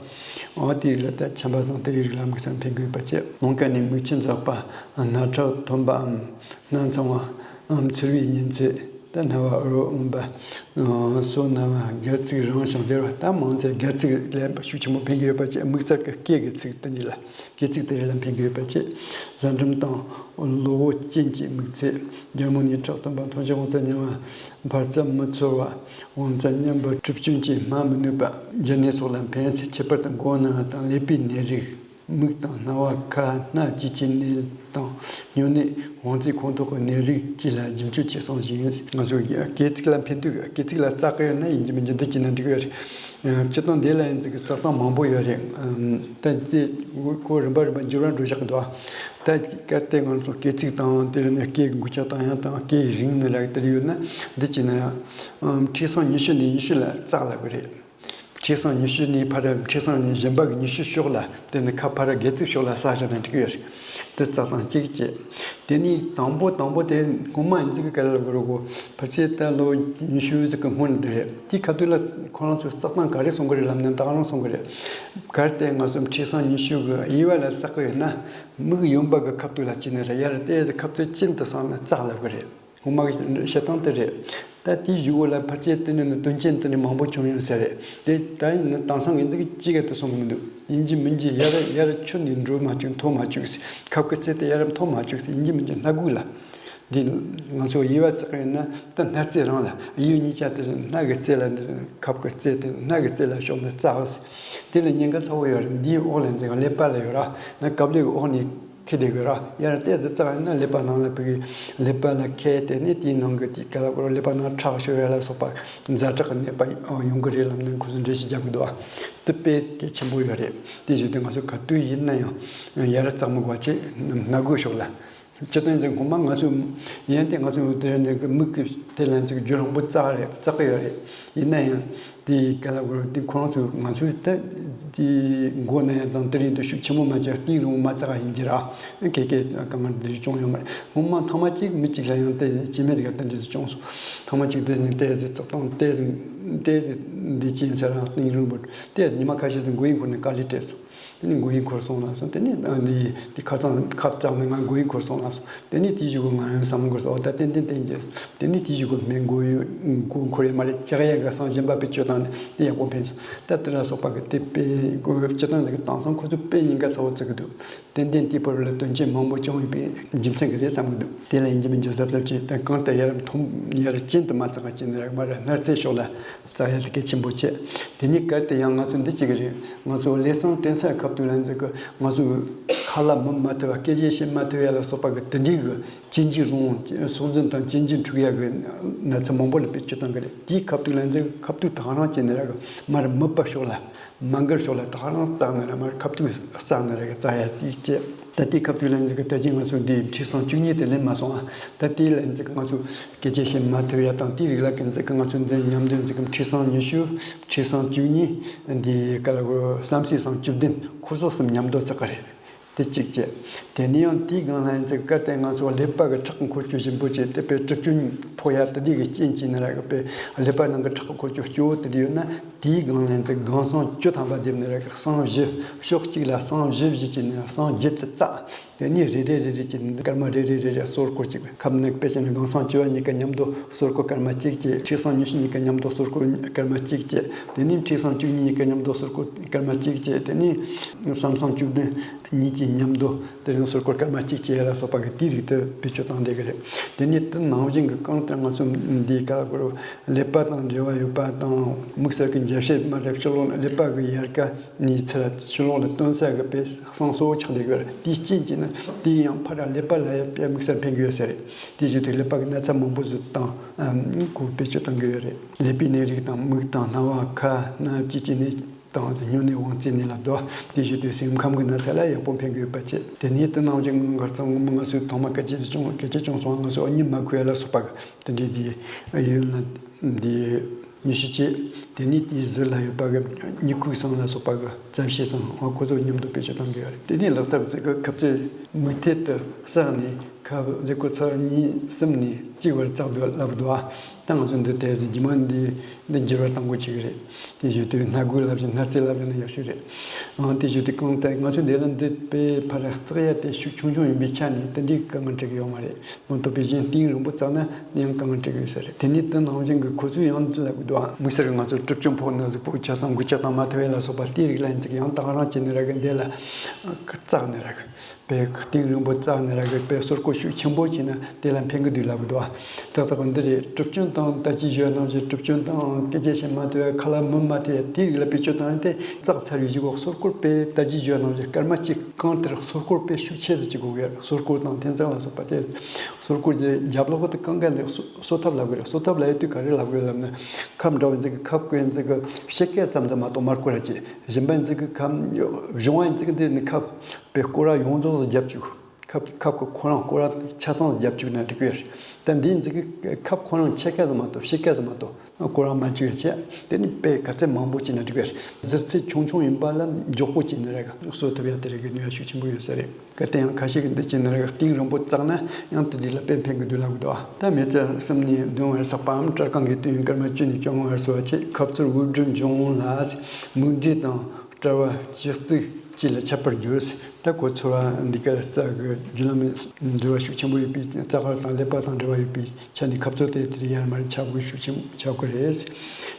འོ་དེ་རིགས་ལ་ད་ཆམ་པ་དང་དེ་རིགས་ལ་དམིགས་བསལ་ཕན་གི་ཡོད་པ་བཅས་རླུང་ཁ་ནས་མིག་ཆུ་འཛག་པ། སྣ་ཁྲག་ཐོན་པའམ་སྣ་ཚང་བའམ་ཚིར་བའི་གཉན་ཚད། ད་སྣ་བ་འུར་འུར་འོན་པ། སོ་ན་བ་སྒལ་ཚིགས་རིང་ཞིང་གཟེར་བ། ད་མང་ཚད་སྒལ་ཚིགས་ལ་ཤུགས་ཆེན་པོ་ཕན་གི་ཡོད་པ་བཅས་དམིགས་བསལ་གྱི་སྐེ་གི་ཚིགས་དེ་འདྲ་ལ་སྐེ་ཚིགས་དེ་རིགས་ལ་ཕན་གི་ཡོད་པ་བཅས་གཟན་འབྲུམ་དང་གློ་བོ་ཅན་གྱི་མིག་ཚད། རྒྱལ་མོ་ནས་ཁྲག་ཐོན་པ། མཐོང་ཆེན་དབང་རྩ་ཉུང་བ། འཕར་རྩ་མི་ཚོར་བ། དབང་རྩ་མཉམ་པ། གྲིབ་སྐྱོན་གྱིས་སྨྲ་མི་ནུས་པ། རྒྱུ་ནད་སོགས་ལ་ཕན་ཚེ་ཁྱད་པར་དུ་མགོ་ན་བ་དང་ཀླད་པའི་ནད་རིགས། མིག་དང་རྣ་བ་ཁ་སྣ་ལྕེ་གི་ནད་དང་སྨྱོ་ནད། དབང་རྩའི་ཁོངས་གཏོགས་ཀྱི་ནད་རིགས་བཅས་ལ་རྒྱུ་མཆོག་ཆེ་སོང་ཞིང་ང་ཚོ་སྐེ་ཚིགས་ལ་ཕན་དུས་སྐེ་ཚིགས་ལ་བཙག་གི་ཡོད་ན་ཡིན་གྱི་མིན་གྱི་འདི་བྱས་ན་འགྲིག་གི་རེད། སྤྱིར་བཏང་འདི་ལ་ཡིན་ཚིག་གི་བཙག་སྟངས་མང་པོ་ཡོད་རེད། ད་དེ་ཁོ་རིམ་པ་རིམ་པ་འགྱུར་བ་འགྲོ་བཞག་གི་འདུག་ད་གལ་ཏེ་ང་ཚོ་སྐེ་ཚིགས་དང་དེ་ནས་སྐེ་འགུལ་ཆ་བཏང་ཡ་དང་སྐེ་རིང་ནི་རག་དེ་ཡོད་ན་འདི་བྱས་ན་མཁྲིས་སྲང་ཉི་ཤུ་ནས་ཉི་ཤུ་ལ་བཙག་ལབ་གི་རེད། མཁྲིས་སྲང་ཉི་ཤུ་ནས་ཕར་མཁྲིས་སྲང་གཞན་པ་གི་ཉི་ཤུ་ཕྱོགས་ལ་དེ་ནི་ཁ་ཕར་སྒལ་ཚིགས་ཕྱོགས་ལ་ས་བཞག་ན་འགྲིག་གི་ཡོད་རེད། དེ་བཙག་སྟངས་གཅིག་བྱས། དེ་ནས་དང་པོ་དང་པོ་དེ་སྔོན་མ་ཡིན་ཚིག་གི་ག་ལ་གོ་རོ་གོ་ཕལ་ཆེར་ད་ལོ་ཉི་ཤུ་ཟིག་གི་སྔོན་དེ་རེད། དེའི་ཁ་ཐུག་ལ་ཁོ་རང་ཚོས་བཙག་སྟངས་ག་རེ་གསུང་གི་རེད་ལབ་ན་ད་ག་རང་གསུང་གི་རེད། གལ་ཏེ་ང་ཚོ་མཁྲིས་སྲང་ཉི་ཤུ་གི་གཡས་པ་ལ་བཙག་གི་ཡོད་ན་མིག་གཡོན་པ་གི་ཁ་ཐུག་ལ་བྱས་ནས་རེད་ཡར་ཏོག་ཙམ་ཁ་ཚུར་གཅིན་དུ་སོང་ན་བཙག་ལབ་གི་རེད། ངོ་མ་གི་བཤད་སྟངས་དེ་རེད། ད་དེའི་གཞུག་གུ་ལ་ཕལ་ཆེར་དེ་ནས་ནི་དོན་རྐྱེན་དེ་ནི་མང་པོ་བྱུང་ཡོང་ཟེར་རེད། དེ་ད་ཡིན་ན་དེང་སང་གི་འཛིན་གྱི་ཅི་ག་དེ་གསུང་གི་མི་འདུག་ཡིན་གྱི་མིན་གྱི་ཡར་ཡར་ཆུ་ནས་འགྲོ་མ་བཅུག་མཐོ་མ་བཅུག་ཟེར། ཁབ་ཀྱི་རྩེ་དེ་ཡར་མཐོ་མ་བཅུག་ཟེར། ཡིན་གྱི་མིན་གྱི་སྣ་དགུ་ལ། འདི་ང་ཚོ་གཡས་པ་བཙག་གི་ཡོད་ན་ད་སྣ་རྩེ་རང་ལ་གཡས་གཉིས་ཆ་དེ་སྣ་གི་རྩེ་ལ་འདི་ཁབ་ཀྱི་རྩེ་དེ་སྣ་གི་རྩེ་ལ་ཕྱོགས་ནས་བཙག་ཟེར། དེ་ལ་ཉེན་ཁ་ཚ་བོ་ཡོད་རེད། འདིའི་འོག་ལ་འཛིན་ཀླད་པ་ལ་ཡོད་ར་ན་ཀབ་ལེབ་འོག་ནས། ཁེ་དེ་གི་ར་ཡར་ཏོག་ཙམ་བཙག་ཡིན་ན་ཀླད་པ་ནང་ལ་བུ་གི་ཀླད་པ་ལ་ཁེ་དེ་ནས་དེའི་ནང་གི་དེ་ག་ལ་གོ་ར་ཀླད་པ་ནང་ཁྲག་ཤོར་ཡ་ལ་སོགས་པ་ཛ་དྲག་གི་ནད་པ་ཡོང་གི་རེད་ལབ་ནས་ཁོ་ཚོ་འགྲེལ་བཤད་རྒྱབ་གི་འདུག་ཨ། དེ་དཔེ་གལ་ཆེན་པོ་ཡོད་རེད། དེ་བཞིན་དུ་ང་ཚོ་ག་དུས་ཡིན་ན་ཡང་ཡར་བཙག་མི་དགོས་ཆེད་སྣ་དགུ་ཕྱོགས་ལ། སྤྱིར་བཏང་ཡིན་ཚེ་ངོ་མ་ང་ཚོ་ཡན་དེ་ང་ཚོ་དེ་འདྲ་གི་མིག་གི་དེ་ལ་ཚིག་རྒྱུ་རིང་པོ་བཙག་རེད་བཙག་གི་ཡོད་རེད། ཡིན་ན་ཡང་། དེ་ག་ལ་གོ་དེ་ཁོ་རང་ཚོས་ང་ཚོས་ད་དེ་མགོ་ན་ཡ་དང་དེ་རིང་དུ་ཤུགས་ཆེན་པོ་མ་བྱས་གཏིང་རིང་པོ་མ་བཙག་ཡིན་གྱི་ར། ཁེ་ཁེ་གང་ག་འདི་བྱུང་ཡོད་མ་རེད། སྔོན་མ་ཐེངས་མ་གཅིག་མི་གཅིག་ལ་ཡང་དེ་སྐྱེ་མེད་ཟིག་ག་དེ་འདྲ་ཟིག་བྱུང་སོང་། ཐེངས་མ་གཅིག་དེ་ནས་ཏོག་ཙམ་བཙག་སྟངས་ཏོག་ཙམ་ཏོག་ཙམ་འདི་ཅི་ཡིན་ཟེར་ར་གཏིང་རིང་པོ་ཏོག་ཙམ་ཉི་མ་ཁ་ཤས་ཟིག་མགོ་ཡི་འཁོར་ནས་དཀའ་ལས་སྤྲད་སོང་། དེ་ནས་མགོ་ཡི་འཁོར་སོང་ལབ་སོང་། དེ་ནས་ཨ་ནི་དེ་ཁ་སང་ཁབ་བཙགས་ནས་ང་མགོ་ཡི་འཁོར་སོང་ལབ་སོང་། དེ་ནས་དེའི་གཞུག་གུ་ང་ཡང་བསམ་བློ་འཁོར་སོང་། ཨོ་ད་ཏན་ཏན་བསྟན་རྒྱུ། དེ་ནས་དེའི་གཞུག་གུ་སྨན་མགོ་ཡི་མགོ་འཁོར་ཡ་མ་རེད། ལྕགས་ཡ་ག་སང་གཞན་པ་བེད་སྤྱོད་བཏང་ནས་དེ་ཡག་པོ་ཕན་སོང་། ད་དེ་ལ་སོགས་པ་གི་དེ་དཔེ་མགོ་སྤྱི་བཏང་ཟིག་གི་དེང་སང་ཁོ་ཚོ་དཔེ་ཉེན་ཁ་ཚ་བོ་བརྩི་གི་འདུག་ཏན་ཏན་དེའི་བར་ལ་དོན་རྐྱེན་མང་པོ་བྱུང་ཡོད་པའི་རྒྱུ་མཚན་གི་རེད་བསམ་གི་འདུག་དེ་ལ་ཡིན་གྱི་མིན་གྱི་གཟབ་གཟབ་བྱས། ད་གང་ལྟར་ཡར་མཐོ་ཡར་གཅིན་དུ་མ་བཙག་ག་གཅིན་རག་མ་རག་སྣ་རྩེ་ཕྱོགས་ལ། བཙག་ཡ་དེ་གལ་ཆེན་པོ་བྱས། དེ་ནས་གལ་ཏེ་ཡང་ང་ཚོ་འདི་གཅིག་གི་རེད། ང་ཚོ་ལས་བསམ་དྲན་ས་ཁབ་ཏུ་ལ་འཛུལ་གི་ང་ཚོ་ཁ་ལ་མི་མ་ཐུབ་པ་སྐད་ཆ་བཤད་མ་ཐུབ་ཡ་ལ་སོགས་པ་གི་དེ་འདྲའི་གི་གཅིན་གྱི་རླུང་སྲོག་འཛིན་དང་གཅིན་གྱི་འཁྲུག་ཡ་གི་ན་ཚ་མང་པོ་ལ་བེད་སྤྱོད་བཏང་གི་རེད། དེའི་ཁབ་ཏུ་ལ་འཛུལ་ཁབ་ཏུ་ད་ག་རང་བྱས་ནས་ར་གི་མར་མིད་པ་ཕྱོགས་ལ་མར་མགུར་ཕྱོགས་ལ་ད་ག་རང་བཙག་ནས་ར་མར་ཁབ་ཏུ་བཙག་ནས་ར་གི་བཙག་ཡ་དེ་བྱས། ད་ལྟའི་ཁབ་ཏུ་ལ་འཛུལ་གི་ད་ཅི་ང་ཚོ་འདི་མཁྲིས་སྲང་བཅུ་གཉིས་དེ་ལེན་མ་སོང་ཨ། ད་ལྟའི་ལ་འཛུལ་གི་ང་ཚོ་སྐད་ཆ་བཤད་མ་ཐུབ་ཡ་དང་དེའི་རིགས་ལ་ཀུན་ཚེ་ང་ཚོ་འདི་མཉམ་དུ་འཛུལ་གི་མཁྲིས་སྲང་ཉི་ཤུ། མཁྲིས་སྲང་བཅུ་གཉིས། འདི་ག་ལ་གོ་བསམ་སྲིད་སྲང་བཅུ་བདུན་ཁོ་སོགས་སུ་མཉམ་དུ་བཙག་གི་རེད། དེ་གཅིག་བྱས། དེ་ནས་ཡང་དེའི་སྒང་ལ་ཡིན་ཚེ་གལ་ཏེ་ང་ཚོ་ཀླད་པ་གི་ཁྲག་འཁོར་སྐྱོད་ཆེན་པོ་བྱས་ཏེ་དཔེ་གྲིབ་སྐྱོན་ཕོག་ཡ་དེ་འདྲའི་གི་རྐྱེན་གྱིས་ནི་ར་གི་དཔེ་ཀླད་པ་ནང་གི་ཁྲག་འཁོར་སྐྱོད་སྐྱོ་བོ་དེ་འདྲ་ཡོད་ན་དེའི་སྒང་ལ་ཡིན་ཚེ་སྒང་སྲང་བཅུ་ཐམ་པ་བསྡེབས་ནི་ར་གི་སྲང་བཞི། ཕྱོགས་གཅིག་ལ་སྲང་བཞི་བཞི་བྱས་ནས་སྲང་བརྒྱད་དུ་བཙགས། དེ་ནས་རེ་རེ་རེ་རེ་བྱས་ནས་སྐར་མ་རེ་རེ་རེ་རེ་སོར་སྐོར་གཅིག་ཁབ་ནི་དཔེ་བྱས་ན་སྒང་སྲང་བཅུ་བ་གཉིས་ཀ་མཉམ་དུ་སོར་སྐོར་སྐར་མ་གཅིག་བྱས། མཁྲིས་སྲང་ཉི་ཤུ་གཉིས་ཀ་མཉམ་དུ་སོར་སྐོར་སྐར་མ་གཅིག་བྱས། དེ་ནས་མཁྲིས་སྲང་བཅུ་གཉིས་གཉིས་ཀ་མཉམ་དུ་སོར་སྐོར་སྐར་མ་གཅིག་བྱས། དེ་ནས་བསམ་སྲང་བཅུ་བདུན་གཉིས་ཀྱིས་མཉམ་དུ་དེ་རིང་སོར་སྐོར་སྐར་མ་གཅིག་བྱས་ལ་སོགས་པ་གི་དེའི་རིགས་དེ་བེད་སྤྱོད་བཏང་བསྡད་ཀྱི་རེད། དེ་ནས་དེ་ནང་བཞིན་གྱི་གང་ལྟར་ང་ཚོ་འདིའི་སྐབས་ཀླད་པ་དང་འབྲེལ་བ་ཡོད་པ་དང་དམིགས་བསལ་གྱི་འཇའ་ཤེད་མ་རེད། ཕྱི་ལོགས་ཀླད་པ་གི་ཡལ་ག་ནས་ཚུར་ཕྱི་ལོགས་ལ་བཏོན་ས་གི་དཔེ་གསང་གཙོ་བོ་ཆགས་བསྡད་ཀྱི་རེད། དེའི་རྐྱེན་གྱིས་ནི་དེ་ཡང་ཕར་ཀླད་པ་ལ་ཡང་དཔེ་དམིགས་བསལ་ཕན་གྱི་ཡོད་ས་རེད། དེ་བཞིན་དུ་ཀླད་པ་གི་ན་ཚ་མང་པོ་ཞིག་དང་ཁོ་བེད་སྤྱོད་བཏང་གི་ཡོད་རེད། ཀླད་པའི་ནད་རིགས་དང་མིག་དང་རྣ་བ་ཁ་སྣ་ལྕེ་གི་ནད། དང་སྨྱུང་གནས་དབང་རྩའི་ནད་ལ་ཟློག་དེ་བཞིན་དུ་སེམས་ཁམས་ཀྱི་ན་ཚ་ལ་ཡག་པོ་ཕན་གྱི་ཡོད་པ་བཅས། དེ་ནས་དེ་ནང་བཞིན་ང་ཚོ་ང་ཚོའི་ཐོག་མ་སྐད་ཆ་དེ་བྱུང་སྐད་ཆ་བྱུང་སོང་། ང་ཚོ་གཉིད་མ་ཁུག་ཡ་ལ་སོགས་པ་དེ་འདྲའི་དེ་ཡུན་ལ་འདི་ཉི་ཤུ་བཅས། དེ་ནས་དེའི་ཟུར་ལ་ཡོད་པ་གི་གཉིད་ཁུག་སང་ལ་སོགས་པ་གི་རྩ་བཤད་སང་ཁོ་ཚོ་མཉམ་དུ་བེད་སྤྱོད་གཏང་གི་ཡོད་རེད། དེ་ནས་ལག་ཐབས་ཟེར་གི་ཁབ་རྩེ་མིག་ཐད་དུ་བསགས་ནས་ཁབ་ལེ་ཀོ་ཚར་གཉིས་གསུམ་ནས་གཅིག་བར་བཙག་སྡོད་ལབ་འདུག་ཨ། ད་ང་ཚོ་འདི་ལྟས་ཟིན་རྗེས་མ་འདི་འདི་འགྱུར་བ་གཏང་དགོས་ཆེ་གི་རེད། དེ་བཞིན་དུ་སྣ་དགུ་ལབ་བཞིན་སྣ་རྩེ་ལབ་བཞིན་ན་ཡག་ཤོས་རེད། ཨང་། དེ་བཞིན་དུ་གང་ལྟར་ང་ཚོ་འདི་ལ་འདི་དཔེ་ཕར་བརྩེགས་ཡ་དེ་ཤུགས་ཆུང་ཆུང་ཡིན་པའི་ཆ་ནས་དེ་འདྲའི་དཀའ་ངལ་འཕྲད་གི་ཡོད་མ་རེད། མ་གཏོགས་པའི་གཞན་གཏིང་རིང་པོ་བརྩེགས་ན་ཡང་དཀའ་ངལ་འཕྲད་གི་ཡོད་ས་རེད། དེ་ནས་དེ་ནང་བཞིན་གི་ཁོ་ཚོས་ཡང་འདི་ལབ་གི་འདུག་ཨ། དམིགས་བསལ་ང་ཚོ་གྲིབ་སྐྱོན་ཕོག་ན་གཟུགས་པོ་ཆ་ཚང་འགུལ་སྐྱོད་བཏང་མ་ཐུབ་ཡ་ལ་སོགས་པ་དེའི་རིགས་ལ་ཡིན་ཙང་ཡང་དག་རང་བྱས་ནས་ར་གི་འདི་ལ་བརྩེགས་ནས་ར་གི་དཔེ་གཏིང་རིང་པོ་བརྩེགས་ནས་ར་གི་དཔེ་སོར་སྐོར་ཤུགས་ཆེན་པོ་བྱས་ན་དེ་ལ་ཕན་གི་འདུག་ལབ་གི་འདུག་ཨ། ཏག་ཏག་འདི་རེད། གྲིབ་སྐྱོན་དང་ད་ཅི་ཞུ་ཡ་ནང་བཞིན་གྲིབ་སྐྱོན་དང་སྐད་ཆ་བཤད་མ་ཐུབ་ཡ་ཁ་ལག་མི་མ་ཐུབ་ཡ་དེའི་རིགས་ལ་བེད་སྤྱོད་བཏང་ཡ་དེ་བརྩེགས་ཚར་བའི་གཞུག་གུ་སོར་སྐོར་དཔེ་ད་ཅི་ཞུ་ཡ་ནང་བཞིན་སྐར་མ་གཅིག་གང་ལྟར་སོར་སྐོར་དཔེ་ཤུགས་ཆེ་ཙམ་བྱེད་དགོས་ཡ། སོར་སྐོར་དང་འཐེན་ཚང་ལ་སོགས་པ་དེ་སོར་སྐོར་གྱི་རྒྱབ་ལོགས་དེ་གང་ག་ལས་གསོ་ཐབས་ལབ་དགོས་རེད། གསོ་ཐབས་ལབ་ཡ་དུས་ག་རེ་ལབ་དགོས་རེད་ལབ་ན། ཁབ་འདྲ་བ་ཡིན་ཙང་གི་ཁབ་བཀོལ་ཡིན་ཙང་གི་ཕྱེད་ཀ་ཙམ་ཙམ་མ་གཏོགས་མར་བཀོལ་ར་བྱེད། གཞན་པ་ཡིན་ཙང་གི་ཁབ་གཞུང་བ་ཡིན་ཙང་གི་འདི་ནི་ཁབ་དཔེ་སྐོར་ར་ཡོངས་རྫོགས་སུ་རྒྱབ་བཅུག་ཁབ་ཁབ་ཀྱི་ཁོ་རང་སྐོར་ར་ཆ་ཚང་རྒྱབ་བཅུག་ན་འགྲིག་གི་རེད། ད་འདི་ཡིན་ཙང་གི་ཁབ་ཁོ་རང་ཕྱེད་ཀ་ཙམ་མ་གཏོགས་ཕྱེད་ཀ་ཙམ་མ་གཏོགས་སྐོར་ར་མ་བཅུག་ཡ་བྱས། དེ་ནི་དཔེ་ག་ཚད་མང་པོ་བྱས་ན་འགྲིག་གི་རེད། གཟི་ཚད་ཆུང་ཆུང་ཡིན་པ་ལ་མགྱོགས་པོ་བྱས་ནི་རེད། གསོ་ཐུབ་ཡ་དེ་རེད་གི་ནུས་པ་ཤུགས་ཆེན་པོ་ཡོད་ས་རེད། གལ་ཏེ་ཡང་ཁ་ཤས་ཀྱིས་འདི་བྱས་ན་ར་གཏིང་རིང་པོ་བརྩེགས་ན་ཡང་དེ་འདི་ལ་དཔེ་ཕན་གི་འདུག་ལབ་གི་འདུག་ད་མི་ཚེ་གསུམ་ནས་བདུན་བར་བསགས་པའམ་སྐྲ་རྐང་གི་དུས་ཡུན་སྐར་མ་བཅུ་ནས་བཅོ་ལྔ་བར་སོ་བ་ཆེ། ཁབ་ཚུར་དབུགས་འགྲོས་འབྱུང་ལ། མིག་འབྲས་དང་སྐྲ་བ་ལྕགས་རྩི་བཅས་ལ་ཁྱབ་པར་འགྱུར། ད་གོ་ཚོར་བ་འདི་ག་རྩ་གི་རྒྱུ་ལམ་འབྲེལ་བ་ཤུགས་ཆེན་པོ་ཡོད་པའི་རྩ་ཁ་དང་ཀླད་པ་དང་འབྲེལ་བ་ཡོད་པའི་ཆ་ནས་ཁབ་ཚུར་དེ་དེར་ཡར་མར་ཁྱབ་དགོས་ཤུགས་ཆེན་ཁྱབ་གི་རེད།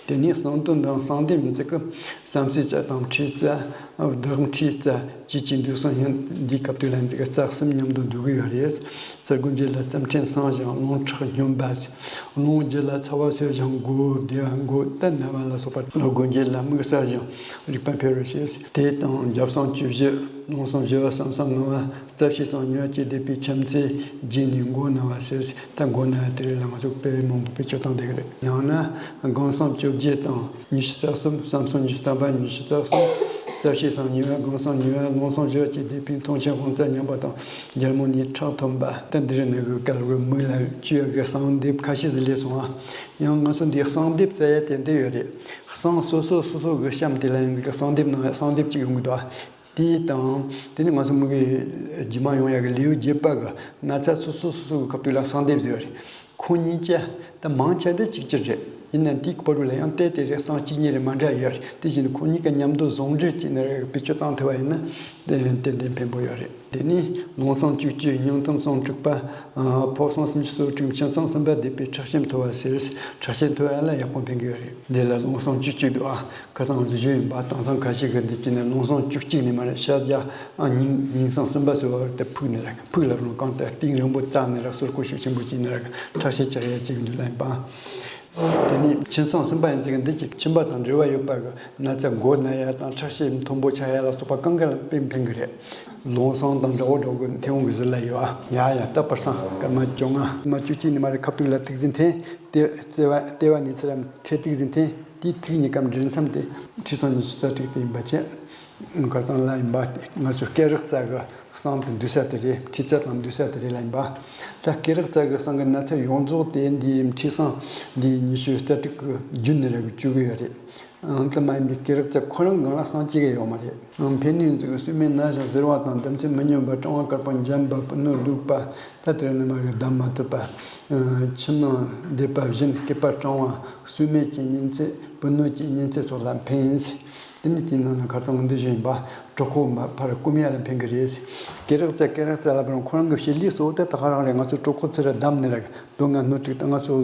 དེ་ནས་གསང་དོན་དང་གསང་སྡེབ་ཡིན་ཚིག་གི་བསམ་སའི་རྩ་དང་ཁྲིའི་རྩ། བདག་ཁྲིའི་རྩ་བཅས་ཀྱི་འདུག་སང་ཡང་འདིའི་སྐབས་དུས་ལ་འཛི་གི་རྩ་གསུམ་མཉམ་དུ་འདུ་གི་ཡོད་རེད། རྩ་སྒོ་འབྱེད་ལ་རྩམ་ཕྲན་སངས་ཞིང་རླུང་ཁྲག་སྙོམས་པ། རླུང་རྒྱུ་ལ་ཚ་བ་སེལ་ཞིང་མགོ་བདེ་བ་མགོ་ཏན་ན་བ་ལ་སོགས་པ། སྒོ་འབྱེད་ལ་མིག་གསལ་ཞིང་རིག་པ་འཕེལ་བར་བྱེད། དེ་དང་རྒྱབ་སང་བཅུ་བཞི། རླུང་སང་བཞི་བ་གསུམ་སང་ལྔ་བ། རྩ་བཤད་སང་གཉིས་པ་བཅས་བསྡད་པའི་ཁྱིམ་མཚེས་རྗེས་ནས་མགོ་ན་བ་སེལ། ད་མགོ་ན་བ་དེ་རེད་ལ་ང་ཚོ་དཔེ་མང་པོ་བེད་སྤྱོད་བཏང་བསྡད་གི་རེད། ཡང་ན་སྒང་སང་བཅོ་བརྒྱད་དང་། ཉི་ཤུ་རྩ་གསུམ། བསམ་སོང་ཉི་ཤུ་རྩ་པ། ཉི་ཤུ་རྩ་གསུམ། རྩ་བཤད་སང་གཉིས་པ། སྒང་སང་གཉིས་པ། རླུང་སང་བཞི་བ་བཅས་བསྡད་པའི་མཐོང་ཆེན་དབང་རྩ་ཉམས་པ་དང་རྒྱལ་མོ་ནས་ཁྲག་ཐོན་པ། ད་འདི་རིགས་ནི་གི་སྐལ་བའི་མིག་ལ་བཅུ་ཡ་གི་གསང་སྡེབ་ཁ་ཤས་ཟིག་སླེབས་སོང་ཨ། ཡང་ང་ཚོ་འདི་གསང་སྡེབ་རྩ་ཡ་དེ་འདི་ཡོད་རེད། གསང་སོ་སོ་སོ་སོ་གི་གཤམ་དེ་ལ་ཡང་གི་གསང་སྡེབ་ནང་གསང་སྡེབ་ཅིག་ཡོང་གི་འདུག་ཨ། དེ་དང་དེ་ནི་ང་ཚོ་མི་གི་རྗེས་མ་ཡོང་ཡ་གི་ལེའུ་བརྒྱད་པ་གི་ན་ཚ་སོ་སོ་སོ་སོ་གི་སྐབས་དུས་ལ་གསང་སྡེབ་ཟེར་བ་རེད། ཁོ་གཉིས་ཀྱི་ད་མང་ཆེ་འདི་གཅིག་གྱུར་རེད། ཡིན་ནའང་དེའི་བར་དུ་ལ་ཡང་ཏེ་ཏེ་རེ་གསང་གཅིག་གཉིས་རེ་མ་འདྲ་ཡོད་རེད། དེ་བཞིན་དུ་ཁོ་གཉིས་ཀ་མཉམ་དུ་ཟུང་འབྲེལ་གྱིས་ནི་བེད་སྤྱོད་བཏང་ཐུབ་པ་ཡིན་ན་ཏན་ཏན་ཕན་པོ་ཡོད་རེད། དེ་ནས་རླུང་སང་བཅུ་གཅིག་སྙིང་གཏམ་སང་དྲུག་པ། ཕོ་སང་སུམ་ཅུ་སོ་དྲུག་མཆིན་སང་གསུམ་པ་བསྡད་པའི་ཁྲག་ཤེད་མཐོ་བ་ཟེར། ཁྲག་ཤེད་མཐོ་བ་ལ་ཡག་པོ་ཕན་གི་ཡོད་རེད། འདི་ལ་རླུང་སང་བཅུ་གཅིག་འདུག་ཨ། ཁ་སང་བཟོ་བཞིན་ཡིན་པ་དེང་སང་ཁ་ཤས་ཀྱིས་འདི་བྱས་ནས་རླུང་སང་བཅུ་གཅིག་ནས་མར་ཤར་རྒྱག་ཨ་སྙིང་སྙིང་སང་གསུམ་པ་སོ་བར་དུ་ཕུག་ནས་ར་ཕུག་ལ་རུང་གང་ལྟར་གཏིང་རིང་པོ་བརྩེགས་ནས་ར་སོར་སྐོར་ཤུགས་ཆེན་པོ་བྱས་ནས་ར་ཁྲག་ཤེད་ཆག་ཡ་བྱེད་ཀྱི་འདུག་ལབ་ཡིན་པ། དེ་ནས་མཆིན་སང་གསུམ་པ་ཡིན་ཙང་འདི་ཅིག་མཆིན་པ་དང་འབྲེལ་བ་ཡོད་པ་གི་ན་ཚ་མགོ་ན་ཡ་དང་ཁྲག་ཤེད་མཐོན་པོ་ཆག་ཡ་ལ་སོགས་པ་གང་ག་ལ་དཔེ་ཕན་གི་རེད། རླུང་སང་དང་འདྲ་བོ་འདྲ་བོ་གི་མཐེ་བོང་གི་ཟུར་ལ་ཡོད་ཨ། ཡ་ཡ་ད་པར་སང་སྐར་མ་བཅོ་ལྔ་མ་བཅུ་གཅིག་ནས་མར་ར་ཁ་ཐུག་ལ་ཐིག་ཟིན་འཐེན། ལྟེ་ལྟེ་བ་ལྟེ་བ་ནས་ཚུར་ལ་འཕྲེད་ཐིག་ཟིན་འཐེན། དེའི་ཐིག་གཉིས་ཀའི་འབྲེལ་མཚམས་དེ་ཁྲི་སང་ཉི་ཤུ་རྩ་དྲུག་དེ་ཡིན་པ་བྱས། ཁ་སང་ལ་ཡིན་པ་ང་ཚོ་སྐེ་རགས་རྩ་གི་གསང་དུ་འདུས་ས་དེ་རེད། མཁྲིས་རྩ་དང་འདུས་ས་དེ་རེད་ལ་ཡིན་པ། ད་སྐེ་རགས་རྩ་གི་གསང་གི་ན་ཚ་ཡོངས་རྫོགས་དེ་འདིའི་ཁྲི་སང་འདིའི་ཉི་ཤུ་རྩ་དྲུག་གི་རྒྱུན་ནས་ར་གི་བཅུག་གི་ཡོད་རེད། ཨང་། དེ་མ་ཡིན་པའི་སྐེ་རགས་རྩ་ཁོ་རང་སྒང་ལ་གསང་བྱེད་ཀྱི་ཡོད་མ་རེད། ཨང་། ཕན་ནུས་ཡོད་ཚད་ཀྱི་སྲུ་མའི་ན་ཞིང་གཟེར་བ་དང་། ལྡེམ་ཚད་མི་སྙོམས་པ། གྲང་བ་དཀར་པོ་འཇམ་པ། སྤུ་སྣོད་ལུག་པ། ད་དེར་ནི་མ་རེད་བསྡམ་མ་ཐུབ་པ། ཕྱི་ནང་འདེབས་པ་བཞིན་སྐེད་པ་གྲང་བ། སྲུ་མའི་གྱེན་ཉིན་ཚད། སྤུ་སྣོད་ཀྱི་ཉིན་ཚད་སོགས་ལ་ཕན། དེ་ནི་དེའི་ནང་ན་ཁ་སང་འདི་བཞིན་ཡིན་པ། གྲོད་ཁོག་མ་ཕར་སྐོམ་ཡ་ལ་ཕན་གི་རེད། སྐེ་རགས་རྩ་སྐེ་རགས་རྩ་ལ་བར་ཁོ་རང་གི་བྱེད་ལས་གཙོ་བོ་དེ་ད་ག་རང་རེད། ང་ཚོ་གྲོད་ཁོག་ཚུར་བསྡམས་ནས་ར་དོན་ང་སྣོད་དྲུག་ད་ང་ཚོ་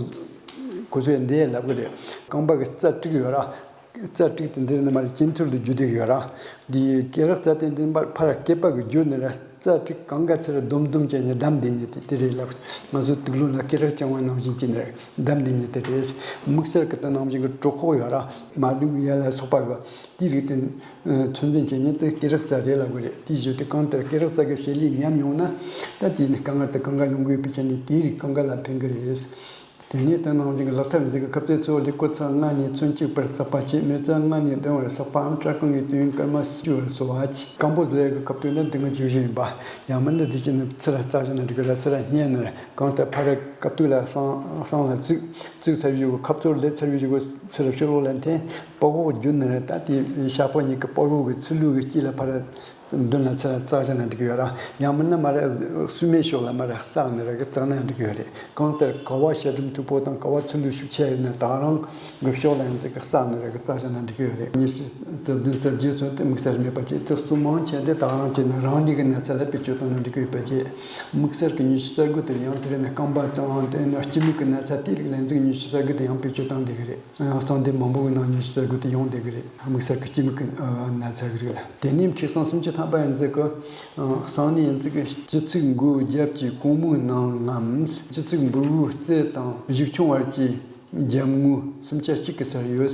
ཁོ་ཚོས་འདི་ལབ་གི་རེད། རྐང་པ་གི་རྩ་དྲུག་ཡོད་ར། རྩ་དྲུག་དེ་འདིར་ནི་མ་རེད། གྱེན་ཐུར་དུ་རྒྱུ་བསྡད་ཡོད་ར། འདི་སྐེ་རགས་རྩ་དེ་འདི་མར་ཕར་སྐེད་པ་གི་རྒྱུད་ནས་ར་རྩ་དྲུག་གང་ག་ཚུར་བསྡོམས་བསྡོམས་བྱས་ནས་བསྡམས་བསྡད་ཉེ་དེ་དེ་རེད་ལབ། ང་ཚོ་དུག་ལོག་ལ་སྐེ་རགས་བཅིངས་པ་ནང་བཞིན་བྱས་ནས་བསྡམས་བསྡད་ཉེ་དེ་རེད། དམིགས་བསལ་གི་དེ་ནང་བཞིན་གི་གྲོད་ཁོག་ཡོད་ར། མ་བླུགས་ཡ་ལ་སོགས་པ་གི་དེའི་རིགས་དེ་ཚོད་འཛིན་བྱེད་ཉེ་དེ་སྐེ་རགས་རྩ་རེད་ལབ་གི་རེད། དེའི་གཞི་དེ་གང་ལྟར་སྐེ་རགས་རྩ་གི་བྱེད་ལས་ཉམས་ཡོང་ན་ད་དེ་ནི་དཀའ་ངལ་དེ་གང་ག་ཡོང་གི་ཡོད་པའི་ཆ་ནས་དེའི་རིགས་གང་ག་ལ་ཕན་གི་རེད། དེ་ནས་དེ་ནང་བཞིན་གྱི་ལག་ཐབས་འཛིན་གྱི་ཁབ་རྩེ་ཚོ་ལས་ཀོ་ཚ་ལྔ་ནས་ཚོན་གཅིག་བར་བརྩེགས་པ་བཅས། མེ་བཙའ་ལྔ་ནས་བདུན་བར་བརྩེགས་པའམ་སྐྲ་རྐང་གི་དོན་སྐར་མ་བཅུ་བར་བཟོ་བ་བཅས། སྐམ་པོ་བཟོ་ཡག་གི་ཁབ་ཏུ་ནི་འདི་ང་བརྗོད་བཞིན་ཡིན་པ། ཡང་མིན་ན་འདི་བྱས་ནས་ཚུར་བཙགས་བཞག་ན་འགྲིག་གི་རེད། ཚུར་བསྙལ་ནས་གང་ལྟར་ཕར་ཀབ་ཏུ་ལ་སྲང་སྲང་ལ་བཙུགས། བཙུགས་ཚར་བའི་གཞུག་གུ་ཁབ་ཚུར་ལེན་ཚར་བའི་གཞུག་གུ་ཚུར་ཕྱི་ལོགས་ལ་འཐེན། པགས་འོག་བརྒྱུད་ནས་ད་དེའི་ཤ་པགས་གཉིས་ཀྱི་པགས་རོ་གི་ཚུར་ལུས་ཀྱི་དཀྱིལ་ལ་ཕར་མདུན་ལ་ཚུར་བཙགས་བཞག་ན་འགྲིག་གི་ཡོད་ར། ཡང་མིན་ན་མར་སྲུ་མོའི་ཕྱོགས་ལ་མར་བཙགས་ནས་ར་གི་བཙགས་ན་འགྲིག་གི་ཡོད་རེད། གང་ལྟར་ཀ་བ་ཤ་གྲུམ་མཐུག་པོ་དང་ཀ་བ་ཚུར་ལུས་ཤུགས་ཆེ་ཡོད་ན་དེ་ག་རང་གི་ཕྱོགས་ལ་ཡང་ཚིག་གི་བཙགས་ནས་ར་གི་བཙགས་བཞག་ན་འགྲིག་གི་ཡོད་རེད། ཉི་ཤུ་རྩ་བདུན་རྩ་བརྒྱད་སོགས་དེ་དམིགས་བསལ་མེད་པ་བཅས་དེ་གཙོ་མང་ཆེ་དེ་དེ་ག་རང་བྱས་ན་རང་ལུས་ཀྱི་ན་ཚ་ལ་བེད་སྤྱོད་བཏང་ན་འགྲིག་གི་ཡོད་པ་བཅས། དམིགས་བསལ་གྱི་ཉི་ཤུ་རྩ་དགུ་དེར་ཡང་དེ་རེད་ན་རྐང་པ་དང་དེ་ནས་སྐྱི་མིག་གི་ན་ཚ་དེ་རིགས་ལ་ཡང་ཚིག་ཉི་ཤུ་རྩ་དགུ་དེ་ཡང་བེད་སྤྱོད་བཏང་བསྡད་གི་རེད། གསང་སྡེ་མང་པོ་གི་ནང་ཉི་ཤུ་རྩ་དགུ་དེ་ཡོང་བསྡད་གི་རེད། དམིགས་བསལ་གྱི་སྐྱི་མིག་གི་ན་ཚ་གི་རིགས་ལ། དེ་ནས་མཁྲིས་གསང་སུམ་ཅུ་ཐམ་པ་ཡན་ཚིག་གི་གསང་ནས་ཡན་ཚིག་གི་སྤྱི་ཚིག་མགོའི་རྒྱབ་ཀྱི་གོང་མའི་ནང་ངམ། སྤྱི་ཚིག་འབུར་བོའི་རྩེ་དང་གཞུག་ཆུང་བར་གྱི་རྒྱབ་ངོས་སུམ་ཆ་གཅིག་གི་སར་ཡོད།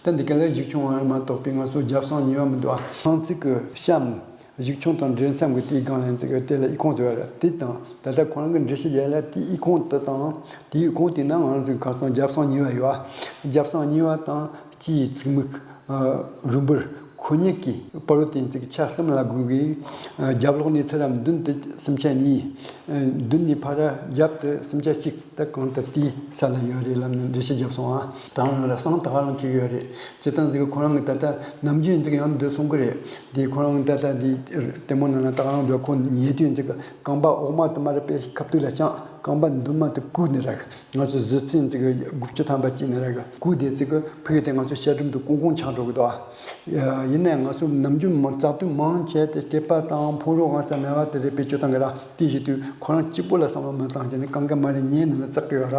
ད་འདི་ག་ལ་གཞུག་ཆུང་བར་མ་གཏོགས་པའི་ང་ཚོ་རྒྱབ་གསང་གཉིས་པ་མི་འདུག་ཨ། གསང་ཚིག་གི་གཤམ། གཞུག་ཆུང་དང་འབྲེལ་མཚམས་ཀྱི་དེའི་སྒང་ལ་ཡན་ཚིག་གི་དེ་ལ་ཨི་ཁུང་ཟེར་བ་རེད། དེ་དང་ད་ལྟ་ཁོ་རང་གི་འགྲེལ་བཤད་རྒྱག་ཡ་ལ་དེའི་ཨི་ཁུང་དེ་དང་དེའི་ཨི་ཁུང་དེ་ན་ང་རང་ཚོའི་ཁ་སང་རྒྱབ་གསང་གཉིས་པ་ཡོད་ཨ། རྒྱབ་གསང་གཉིས་པ་དང་སྤྱིའི་ཚིག་མིག་རུ་འབུར་ཁོ་གཉིས་ཀྱི་བར་དུ་ཡན་ཚིག་ཆ་གསུམ་ལ་བགོས་ཀྱི། རྒྱབ་ལོགས་ནས་ཚུར་མདུན་དུ་སུམ་ཆ་གཉིས། མདུན་ནས་ཕར་རྒྱབ་ཏུ་སུམ་ཆ་གཅིག་ད་གང་ལྟར་དེའི་ས་ལ་ཡོད་རེད་ལབ་ནས་འགྲེལ་བཤད་བརྒྱབ་སོང་ཨ། ད་རང་ལ་གསང་ད་ག་རང་འཁེལ་ཡོད་རེད། སྤྱིར་བཏང་ཟིག་ཁོ་རང་གི་ད་ལྟ་ནམ་རྒྱུན་ཟིག་ཡང་འདི་གསུང་གི་རེད། དེ་ཁོ་རང་གི་ད་ལྟ་འདི་ལྟད་མོ་ནང་ལ་ད་ག་རང་འགྲོ་ཁོ་ཉེ་དུས་ཟིག་རྐང་པ་འོག་མ་དུ་མ་རེད་པས་ཁབ་ཏུ་ལ་བཅངས། རྐང་པ་མདུན་མ་དུ་བཀུག་ནས་ར། ང་ཚོ་གཟི་བརྗིད་ཟིག་དགུ་བཅུ་ཐམ་པ་གཅིག་ནས་ར་བཀུག་དེ་ཟིག་ཕུག་དེ་ང་ཚོ་ཤ་གྲུམ་དུ་ཀོང་ཀོང་ཆགས་འགྲོ་གི་འདུག་ཨ། ཡིན་ནའང་ང་ཚོ་ནམ་རྒྱུན་མང་བཙག་དུས་མང་ཆེ་དེ་སྐེད་པ་དང་ཕུང་རོ་དབང་རྩ་ན་བ་དེ་རེད་བེད་སྤྱོད་བཏང་གི་ར། དེ་བཞིན་དུ་ཁོ་རང་གཅིག་པོ་ལ་བསམ་བློ་མ་བཏང་བྱས་ནས་གང་ག་མ་རེད་ཉལ་ནས་བཙག་གི་ཡོད་ར།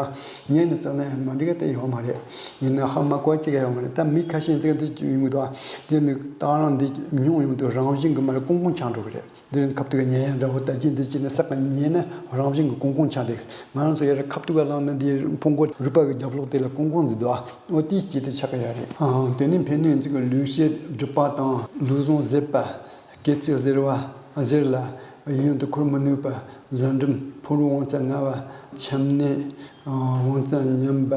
ཉལ་ནས་བཙག་ན་ཡང་མ་འགྲིག་ག་དེ་ཡོད་མ་རེད། ཡིན་ན་ཧ་མ་གོ་གཅིག་ཡོད་མ་རེད། ད་མི་ཁ་ཤས་ཚིག་འདི་ཡོང་གི་འདུག་ཨ། དེ་ནི་ད་རང་འདི་མྱོང་ཡོང་དུས་རང་བཞིན་གྱི་མ་རེད་ཀོང་ཀོང་ཆགས་འགྲོ་གི་རེད། འདི་ཁབ་ཏུ་ཉལ་ཡང་འདྲ་བོ་ལྟ་ཅི་འདི་ཅི་ནི་ས་ག་ཉལ་ན་རང་བཞིན་གྱི་ཀོང་ཀོང་ཆགས་འདུག་ང་རང་ཚོ་ཡར་ཁབ་ཏུ་ག་ལངས་ན་འདི་ཕུང་པོ་རུས་པ་གི་རྒྱབ་ལོགས་དེ་ལ་ཀོང་ཀོང་འདི་འདུག་ཨ། འོ་དེའི་སྐྱེ་དེ་ཆགས་ཀྱི་ཡ་རེད། ཨང་དེ་ནི་ཕན་ནུས་འཛིན་གྱི་ལུས་ཤེད་སྒྲིབ་པ་དང་ལུས་ཟུངས་ཟད་པ། སྐེ་ཚེ་གཟེར་བ་གཟེར་ལ་གཡོན་དུ་འཁོར་མི་ནུས་པ། གཟའ་འགྲམ་ཕུང་རོ་དབང་རྩ་ན་བ། ཆམ་ནད་དབང་རྩ་ཉམས་པ།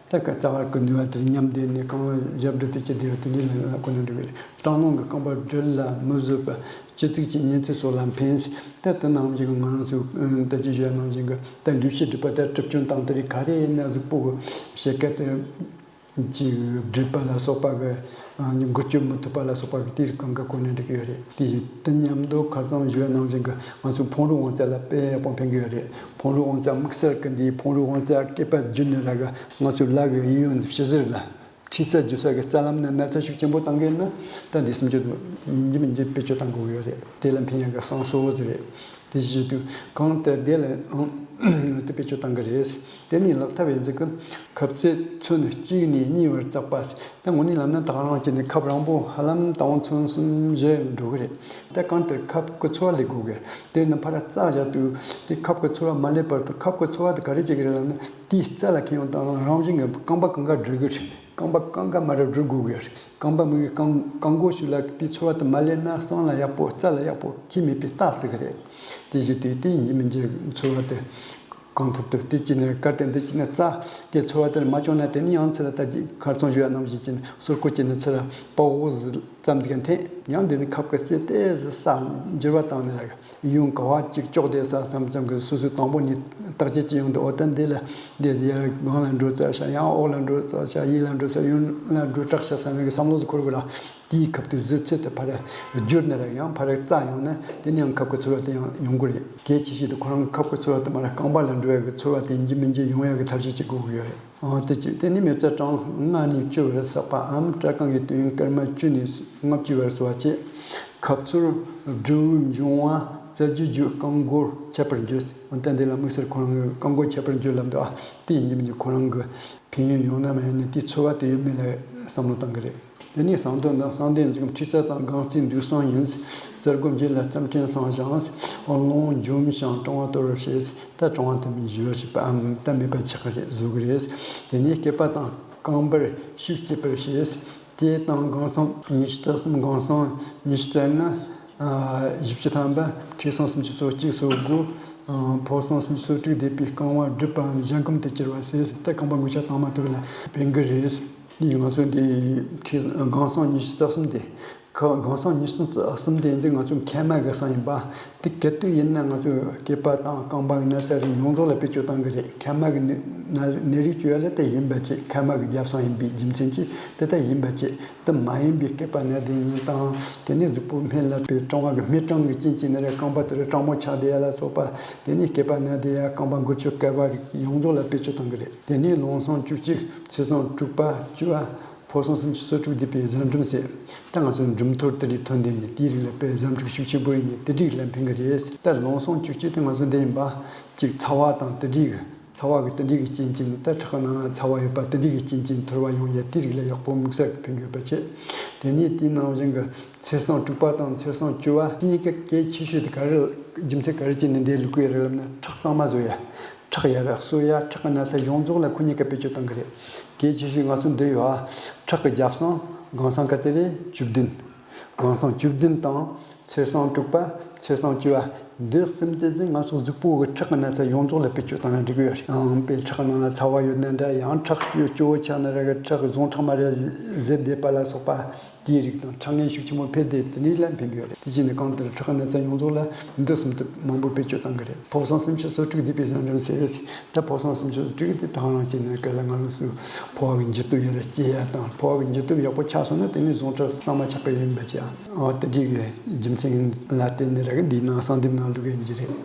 ད་ག་རྩ་བར་གྱི་ནུས་པ་དེ་ཉམས་བསྡད་ནས་གང་ཞབས་བྲོ་དེ་ཅི་བདེ་བ་དེ་འདྲའི་ལ་ཁོ་ན་འགྲོ་གི་རེད། སྐྲག་སྣང་གི་རྐང་པ་སྦྲུལ་ལ་མི་བཟོད་པ། སྤྱི་ཚིག་གི་གཉན་ཚད་སོགས་ལ་ཕན། ད་དེ་ནང་བཞིན་གྱི་ང་རང་ཚོའི་ད་ཅི་ཞུ་ཡ་ནང་བཞིན་གྱི་ད་ལུས་ཤེད་སྒྲིབ་པ་ད་གྲིབ་སྐྱོན་དང་དེ་རིགས་ག་རེ་ཡིན་ན་གཟུགས་པོ་གི་ཕྱེད་ཀ་དེ་ཅིག་སྒྲིབ་པ་ལ་སོགས་པ་གི་འགུལ་སྐྱོད་མི་ཐུབ་པ་ལ་སོགས་པ་གི་དེ་རིགས་གང་ག་ཁོ་ནས་འགྲིག་གི་ཡོད་རེད། དེ་དེ་མཉམ་དུ་ཁ་སང་ཞུ་ཡ་ནང་བཞིན་གྱི་ང་ཚོའི་ཕུང་རོ་དབང་རྩ་ལ་དཔེ་ཡག་པོ་ཕན་གི་ཡོད་རེད། ཕུང་རོ་དབང་རྩ་དམིགས་བསལ་གྱི་འདིའི་ཕུང་རོ་དབང་རྩ་སྐེད་པ་བརྒྱུད་ནས་ར་གི་ང་ཚོའི་ལག་གི་གཡས་གཡོན་ཕྱི་ཟུར་ལ། མཁྲིས་རྩ་འཇུ་ས་གི་རྩ་ལམ་ནས་ན་ཚ་ཤུགས་ཆེན་པོ་བཏང་གི་ཡོད་ན་ད་འདི་སུམ་ཅུ་ཡིན་གཅིག་མིན་གཅིག་བེད་སྤྱོད་བཏང་དགོས་ཀྱི་ཡོད་རེད། དེ་ལ་ཕན་ཡག་གི་གསང་གསོ་བོ་ཟིག་རེད། དེ་བཞིན་དུ་གང་ལྟར་དེ་ལ་ཨང་དེ་བེད་སྤྱོད་བཏང་གི་རེད། དེ་ནས་ལག་ཐབས་ཡིན་ཚིག་གི་ཁབ་རྩེ་ཚོན་གཅིག་ནས་གཉིས་བར་བརྩེགས་པ། ད་དངོས་གནས་ལབ་ན་ད་ག་རང་བྱས་ནས་ཁབ་རིང་པོ་ཧ་ལམ་ད་དུང་ཚོན་གསུམ་བཞི་འགྲོ་གི་རེད། ད་གང་ལྟར་ཁབ་ཀྱི་ཚོར་བ་ལས་དགོས་གི། དེ་ནས་ཕར་རྩ་བཞག་དུས་དེ་ཁབ་ཀྱི་ཚོར་བ་མ་སླེབས་བར་དུ་ཁབ་ཀྱི་ཚོར་བ་དེ་ག་རེ་བྱེད་ཀྱི་རེད་ལབ་ན་དེའི་རྩ་ལ་ཁེལ་ཡོང་དང་རང་བཞིན་གྱི་རྐང་པ་གང་ག་འགྲོ་གི་རེད། རྐང་པ་གང་ག་མ་རེད་འགྲོ་དགོས་གི་རེད། རྐང་པ་མི་གི་རྐང་རྐང་མགོ་ཞིག་ལ་དེའི་ཚོར་བ་དེ་མ་སླེབས་ན་སྲང་ལ་ཡག་པོ་རྩ་ལ་ཡག་པོ་ཁེལ་མེད་པའི་རྟགས་ཅིག་རེད། དེ་བཞིན་དུ་དེ་ཡིན་གཅིག་མིན་གཅིག་ཚོར་བ་དེ་གང་ཐུབ་ཐུབ་དེ་གཅིག་ནས་གར་ཏེ་འདི་གཅིག་ནས་རྩ་དེ་ཚོར་བ་དེ་མ་བྱུང་ན་དེ་ནི་ཡང་ཚུར་ལ་ལྟ་ཅིག་ཁར་སང་ཞུ་ཡ་ནང་བཞིན་གཅིག་ནས་ཟུར་བཀོལ་གཅིག་ནས་ཚུར་ལ་པགས་འོག་ཟིག་ཙམ་ཟིག་འཐེན། ཡང་འདི་ནི་ཁབ་ཀྱི་རྩེ་ཏོག་ཙམ་ས་འགྱུར་བ་བཏང་ནས་ར་ཡུན་ག་བ་གཅིག་ལྕོགས་བསྡད་ས་བསམ་བསམ་གི་སོ་སོའི་དང་པོ་ནས་བརྟག་དཔྱད་ཅིག་ཡོང་འདུག་འོ་ད་འདི་ལ་འདི་ཡར་སྒང་ལ་འགྲོ་ཚར་ཤག་ཡང་འོག་ལ་འགྲོ་ཚར་ཤག་ཡིད་ལ་འགྲོ་ཚར་ཡུན་ལ་འགྲོ་དྲགས་ཤག་བསམ་ཡག་གི་བསམ་བློ་ཟིག་འཁོར་གི་ར། དེའི་ཁབ་ཏུ་གཟི་ཚད་དེ་ཕར་བསྒྱུར་ནས་ར་ཡང་ཕར་རྩ་ཡོང་ན་དེ་ནས་ཡང་ཁབ་ཀྱི་ཚོར་བ་དེ་ཡང་ཡོང་གི་རེད། གལ་ཆེ་ཤོས་དེ་ཁོ་རང་གི་ཁབ་ཀྱི་ཚོར་བ་དེ་མར་རྐང་པ་ལ་འགྲོ་ཡག་གི་ཚོར་བ་དེ་ཡིན་གཅིག་མིན་གཅིག་ཡོང་ཡག་གི་ཐབས་ཤེས་ཅིག་དགོས་ཀྱི་ཡོད་རེད། འོ་དེ་ཅི། དེ་ནི་མེ་བཙའ་གྲངས་ལྔ་ནས་བཅུ་བར་བསགས་པའམ་སྐྲ་རྐང་གི་དོན་སྐར་མ་བཅུ་ནས་ལྔ་བཅུ་བར་བཟོ་བ་བཅས། ཁབ་ཚུར་སྒྲིབ་པའི་འབྱུང་བ་རྩ་རྒྱུད་རྒྱུ་རྐང་མགོར་ཁྱབ་པར་འགྱུར། འོ་ད་འདི་ལ་དམིགས་བསལ་ཁོ་རང་གི་རྐང་མགོར་ཁྱབ་པར་འགྱུར་ལབ་འདུག་ཨ། དེ་ཡིན་གྱི་མིན་གྱི་ཁོ་རང་གི་ཕན་ཡོན་ཡོང་ན་མ་ཡོང་ན་དེའི་ཚོར་བ་དེ་ཡོད་མེད་ལ་བསམ་བློ་བཏང་གི་རེད། དེ་ནས་གསང་དོན་དང་གསང་དོན་འཛིན་མཁྲིས་རྩ་དང་སྒང་རྩའི་འདུས་གསང་ཡིན། རྩ་སྒོ་འབྱེད་ལ་རྩམ་ཕྲན་སྲང་ཞིང་། རླུང་འཇོམས་ཤིང་གྲང་བ་གཏོར་བར་བྱེད། ད་གྲང་བ་དེ་མི་འཇུ་བར་བྱེད་པའམ་ད་མེད་པ་ཆགས་ཀྱི་རེད་བཟོ་གི་རེད། དེ་ནས་སྐེད་པ་དང་རྐང་པར་ཤུགས་སྐྱེད་པར་བྱེད། དེ་དང་སྒང་གསང་ཉི་ཤུ་རྩ་གསུམ་སྒང་གསང་ཉི་ཤུ་རྩ་ལྔ། བཞི་བཅུ་ཐམ་པ་མཁྲིས་གསང་སུམ་ཅུ་སོ་གཅིག་སོ་དགུ། ཕོ་བཟང་སུམ་ཅུ་སོ་དྲུག་བསྡེབས་པའི་རྐང་བ་བསྒྲུབས་པའམ་གཞལ་འགམ་དུ་གྱུར་པ་ཟེར། ད་རྐང་པ་འགུལ་ཤ་བཏང་མ་ཐུབ་ལ་ཕན་གི་རེད། ནི་ང་ཚོ་འདི་ཁྲིད་སྒང་སང་ཉི་ཤུ་རྩ་གསུམ་དེ། ཁ་སྒང་སང་ཉི་ཤུ་རྩ་གསུམ་དེ་འདི་ང་ཚོ་མཁལ་མ་གི་སང་ཡིན་པ། དེ་གལ་ཏེ་ཡིན་ན་ང་ཚོས་སྐེད་པ་དང་རྐང་པ་གི་ན་ཚ་རིགས་ཡོངས་རྫོགས་ལ་བེད་སྤྱོད་གཏང་གི་རེད། མཁལ་མ་གི་ནད་ནད་རིགས་བཅོས་ཡ་ལ་དེ་ཡིན་པ་བྱེད། མཁལ་མ་གི་རྒྱབ་སང་ཡིན་པའི་རྒྱུ་མཚན་གྱིས་དེ་ལྟ་ཡིན་པ་བྱེད། དེ་མ་ཡིན་པའི་སྐེད་པ་ན་དེ་ཡིན་དང་། དེ་ནས་གཟུགས་པོ་སྨད་ལ་པའི་གྲང་བ་གི་སྨད་གྲང་གི་རྐྱེན་གྱིས་ནི་རེད། རྐང་པ་དེ་རུ་གྲང་མོ་ཆགས་བསྡད་ཡ་ལ་སོགས་པ། དེ་ནས་སྐེད་པ་ན་དེ་ཡ་རྐང་པ་འགུལ་སྐྱོད་དཀའ་བ་རིགས་ཡོངས་རྫོགས་ལ་བེད་སྤྱོད་གཏང་གི་རེད། དེ་ནས་ལུང་སང་བཅུ་གཅིག་ཚེས་སང་དྲུག་པ་བཅུ་བ། ཕོ་སང་སུམ་ཅུ་སོ་དྲུག་བསྡེབས་པའི་གཟན་འབྲུམ་ཟེར། ད་ང་ཚོ་འབྲུམ་ཐོར་དེ་རིགས་ཐོན་དེ་ནས་དེའི་རིགས་ལ་དཔེ་གཟན་འབྲུམ་ཤུགས་ཆེན་པོ་ཡིན་ནས་དེ་རིགས་ལ་ཕན་གི་རེད། ད་ལུང་སང་བཅུ་གཅིག་དེ་ང་ཚོ་འདི་ཡིན་པ། གཅིག་ཚ་བ་དང་དེ་འདྲའི་གི་ཚ་བ་གི་དེ་འདྲའི་གི་རྐྱེན་གྱིས་ནི་ད་ཁྲག་གི་ནང་ལ་ཚ་བ་ཡོད་པ་དེ་འདྲའི་གི་རྐྱེན་གྱིས་འཐོར་བ་ཡོང་ཡ་དེ་རིགས་ལ་ཡག་པོ་དམིགས་བསལ་གྱི་ཕན་གི་ཡོད་པ་བྱེད། དེ་ནས་དེའི་ནང་བཞིན་གི་ཚེས་སང་དྲུག་པ་དང་ཚེས་སང་བཅུ་བ་གཉིས་ཀ་གལ་ཆེ་ཤོས་དེ་ག་རེ། རྒྱུ་མཚན་ག་རེ་བྱས་ནས་འདི་ལུགས་ཀྱི་རེད་ལབ་ན་ཁྲག་གཙང་མ་བཟོ་ཡ། ཁྲག་ཡར་གསོ་ཡ། ཁྲག་གི་ན་ཚ་ཡོངས་རྫོགས་ལ་ཁོ་གཉིས་ཀ་བེད་སྤྱོད་གཏང་གི་རེད། གལ་ཆེ་ཤོས་ང་ཚོ་འདི་ཡོད་ཨ། ཁྲག་གི་རྒྱབ་སང་སྒང་སང་ག་ཚད་རེད། བཅུ་བདུན། སྒང་སང་བཅུ་བདུན་དང་། ཚེས་སང་དྲུག་པ། ཚེས་སང་བཅུ་བ། འདི་གསུམ་དེ་ཚོ་ང་ཚོ་གཟུགས་པོ་གི་ཁྲག་གི་ན་ཚ་ཡོངས་རྫོགས་ལ་བེད་སྤྱོད་བཏང་ན་འགྲིག་གི་ཡོད་རེད། ཡང་དཔེ་ཁྲག་ནང་ལ་ཚ་བ་ཡོད་ན་འདྲ། ཡང་ཁྲག་སྐྱོ་སྐྱོ་བོ་ཆགས་ན་ར་གི་ཁྲག་གི་ཟུངས་ཁྲག་མ་རེད་ཟེར་བསྡད་པ་ལ་སོགས་པ། དེའི་རིགས་དང་ཁྲག་ངན་ཤུགས་ཆེན་པོ་འཕེལ་ཏེ་དེ་ནས་ལ་ཕན་གྱི་ཡོད་རེད། དེ་བཞིན་དུ་གང་ལྟར་ཁྲག་གི་ན་ཚ་ཡོངས་རྫོགས་ལ་འདི་གསུམ་དུ་མང་པོ་བེད་སྤྱོད་གཏང་གི་རེད། ཕོ་སང་སུམ་ཅུ་སོ་དྲུག་བསྡེབས་པའི་གཟན་འབྲུམ་ཟེར། ད་ཕོ་སང་སུམ་ཅུ་སོ་དྲུག་དེ་དང་རང་བྱས་ནས་ག་ལ་ང་རང་ཚོའི་ཕོ་བ་གི་འགྱུར་ལྡོག་ཡར་སྐྱེ་ཡ་དང་། ཕོ་བ་གི་འགྱུར་ལྡོག་ཡག་པོ་ཆགས་སོང་ན་དེ་ནས་ཟུངས་ཁྲག་གཙང་མ་ཆགས་པ་ཡིན་པ་བྱས། ཨ་དེ་འདྲའི་གི་རྒྱུ་མཚན་ལ་བརྟེན་ནས་ར་གི་འདིའི་ནང་གསང་འདེབས་ནང་བླུགས་ཡིན་གྱི་རེད།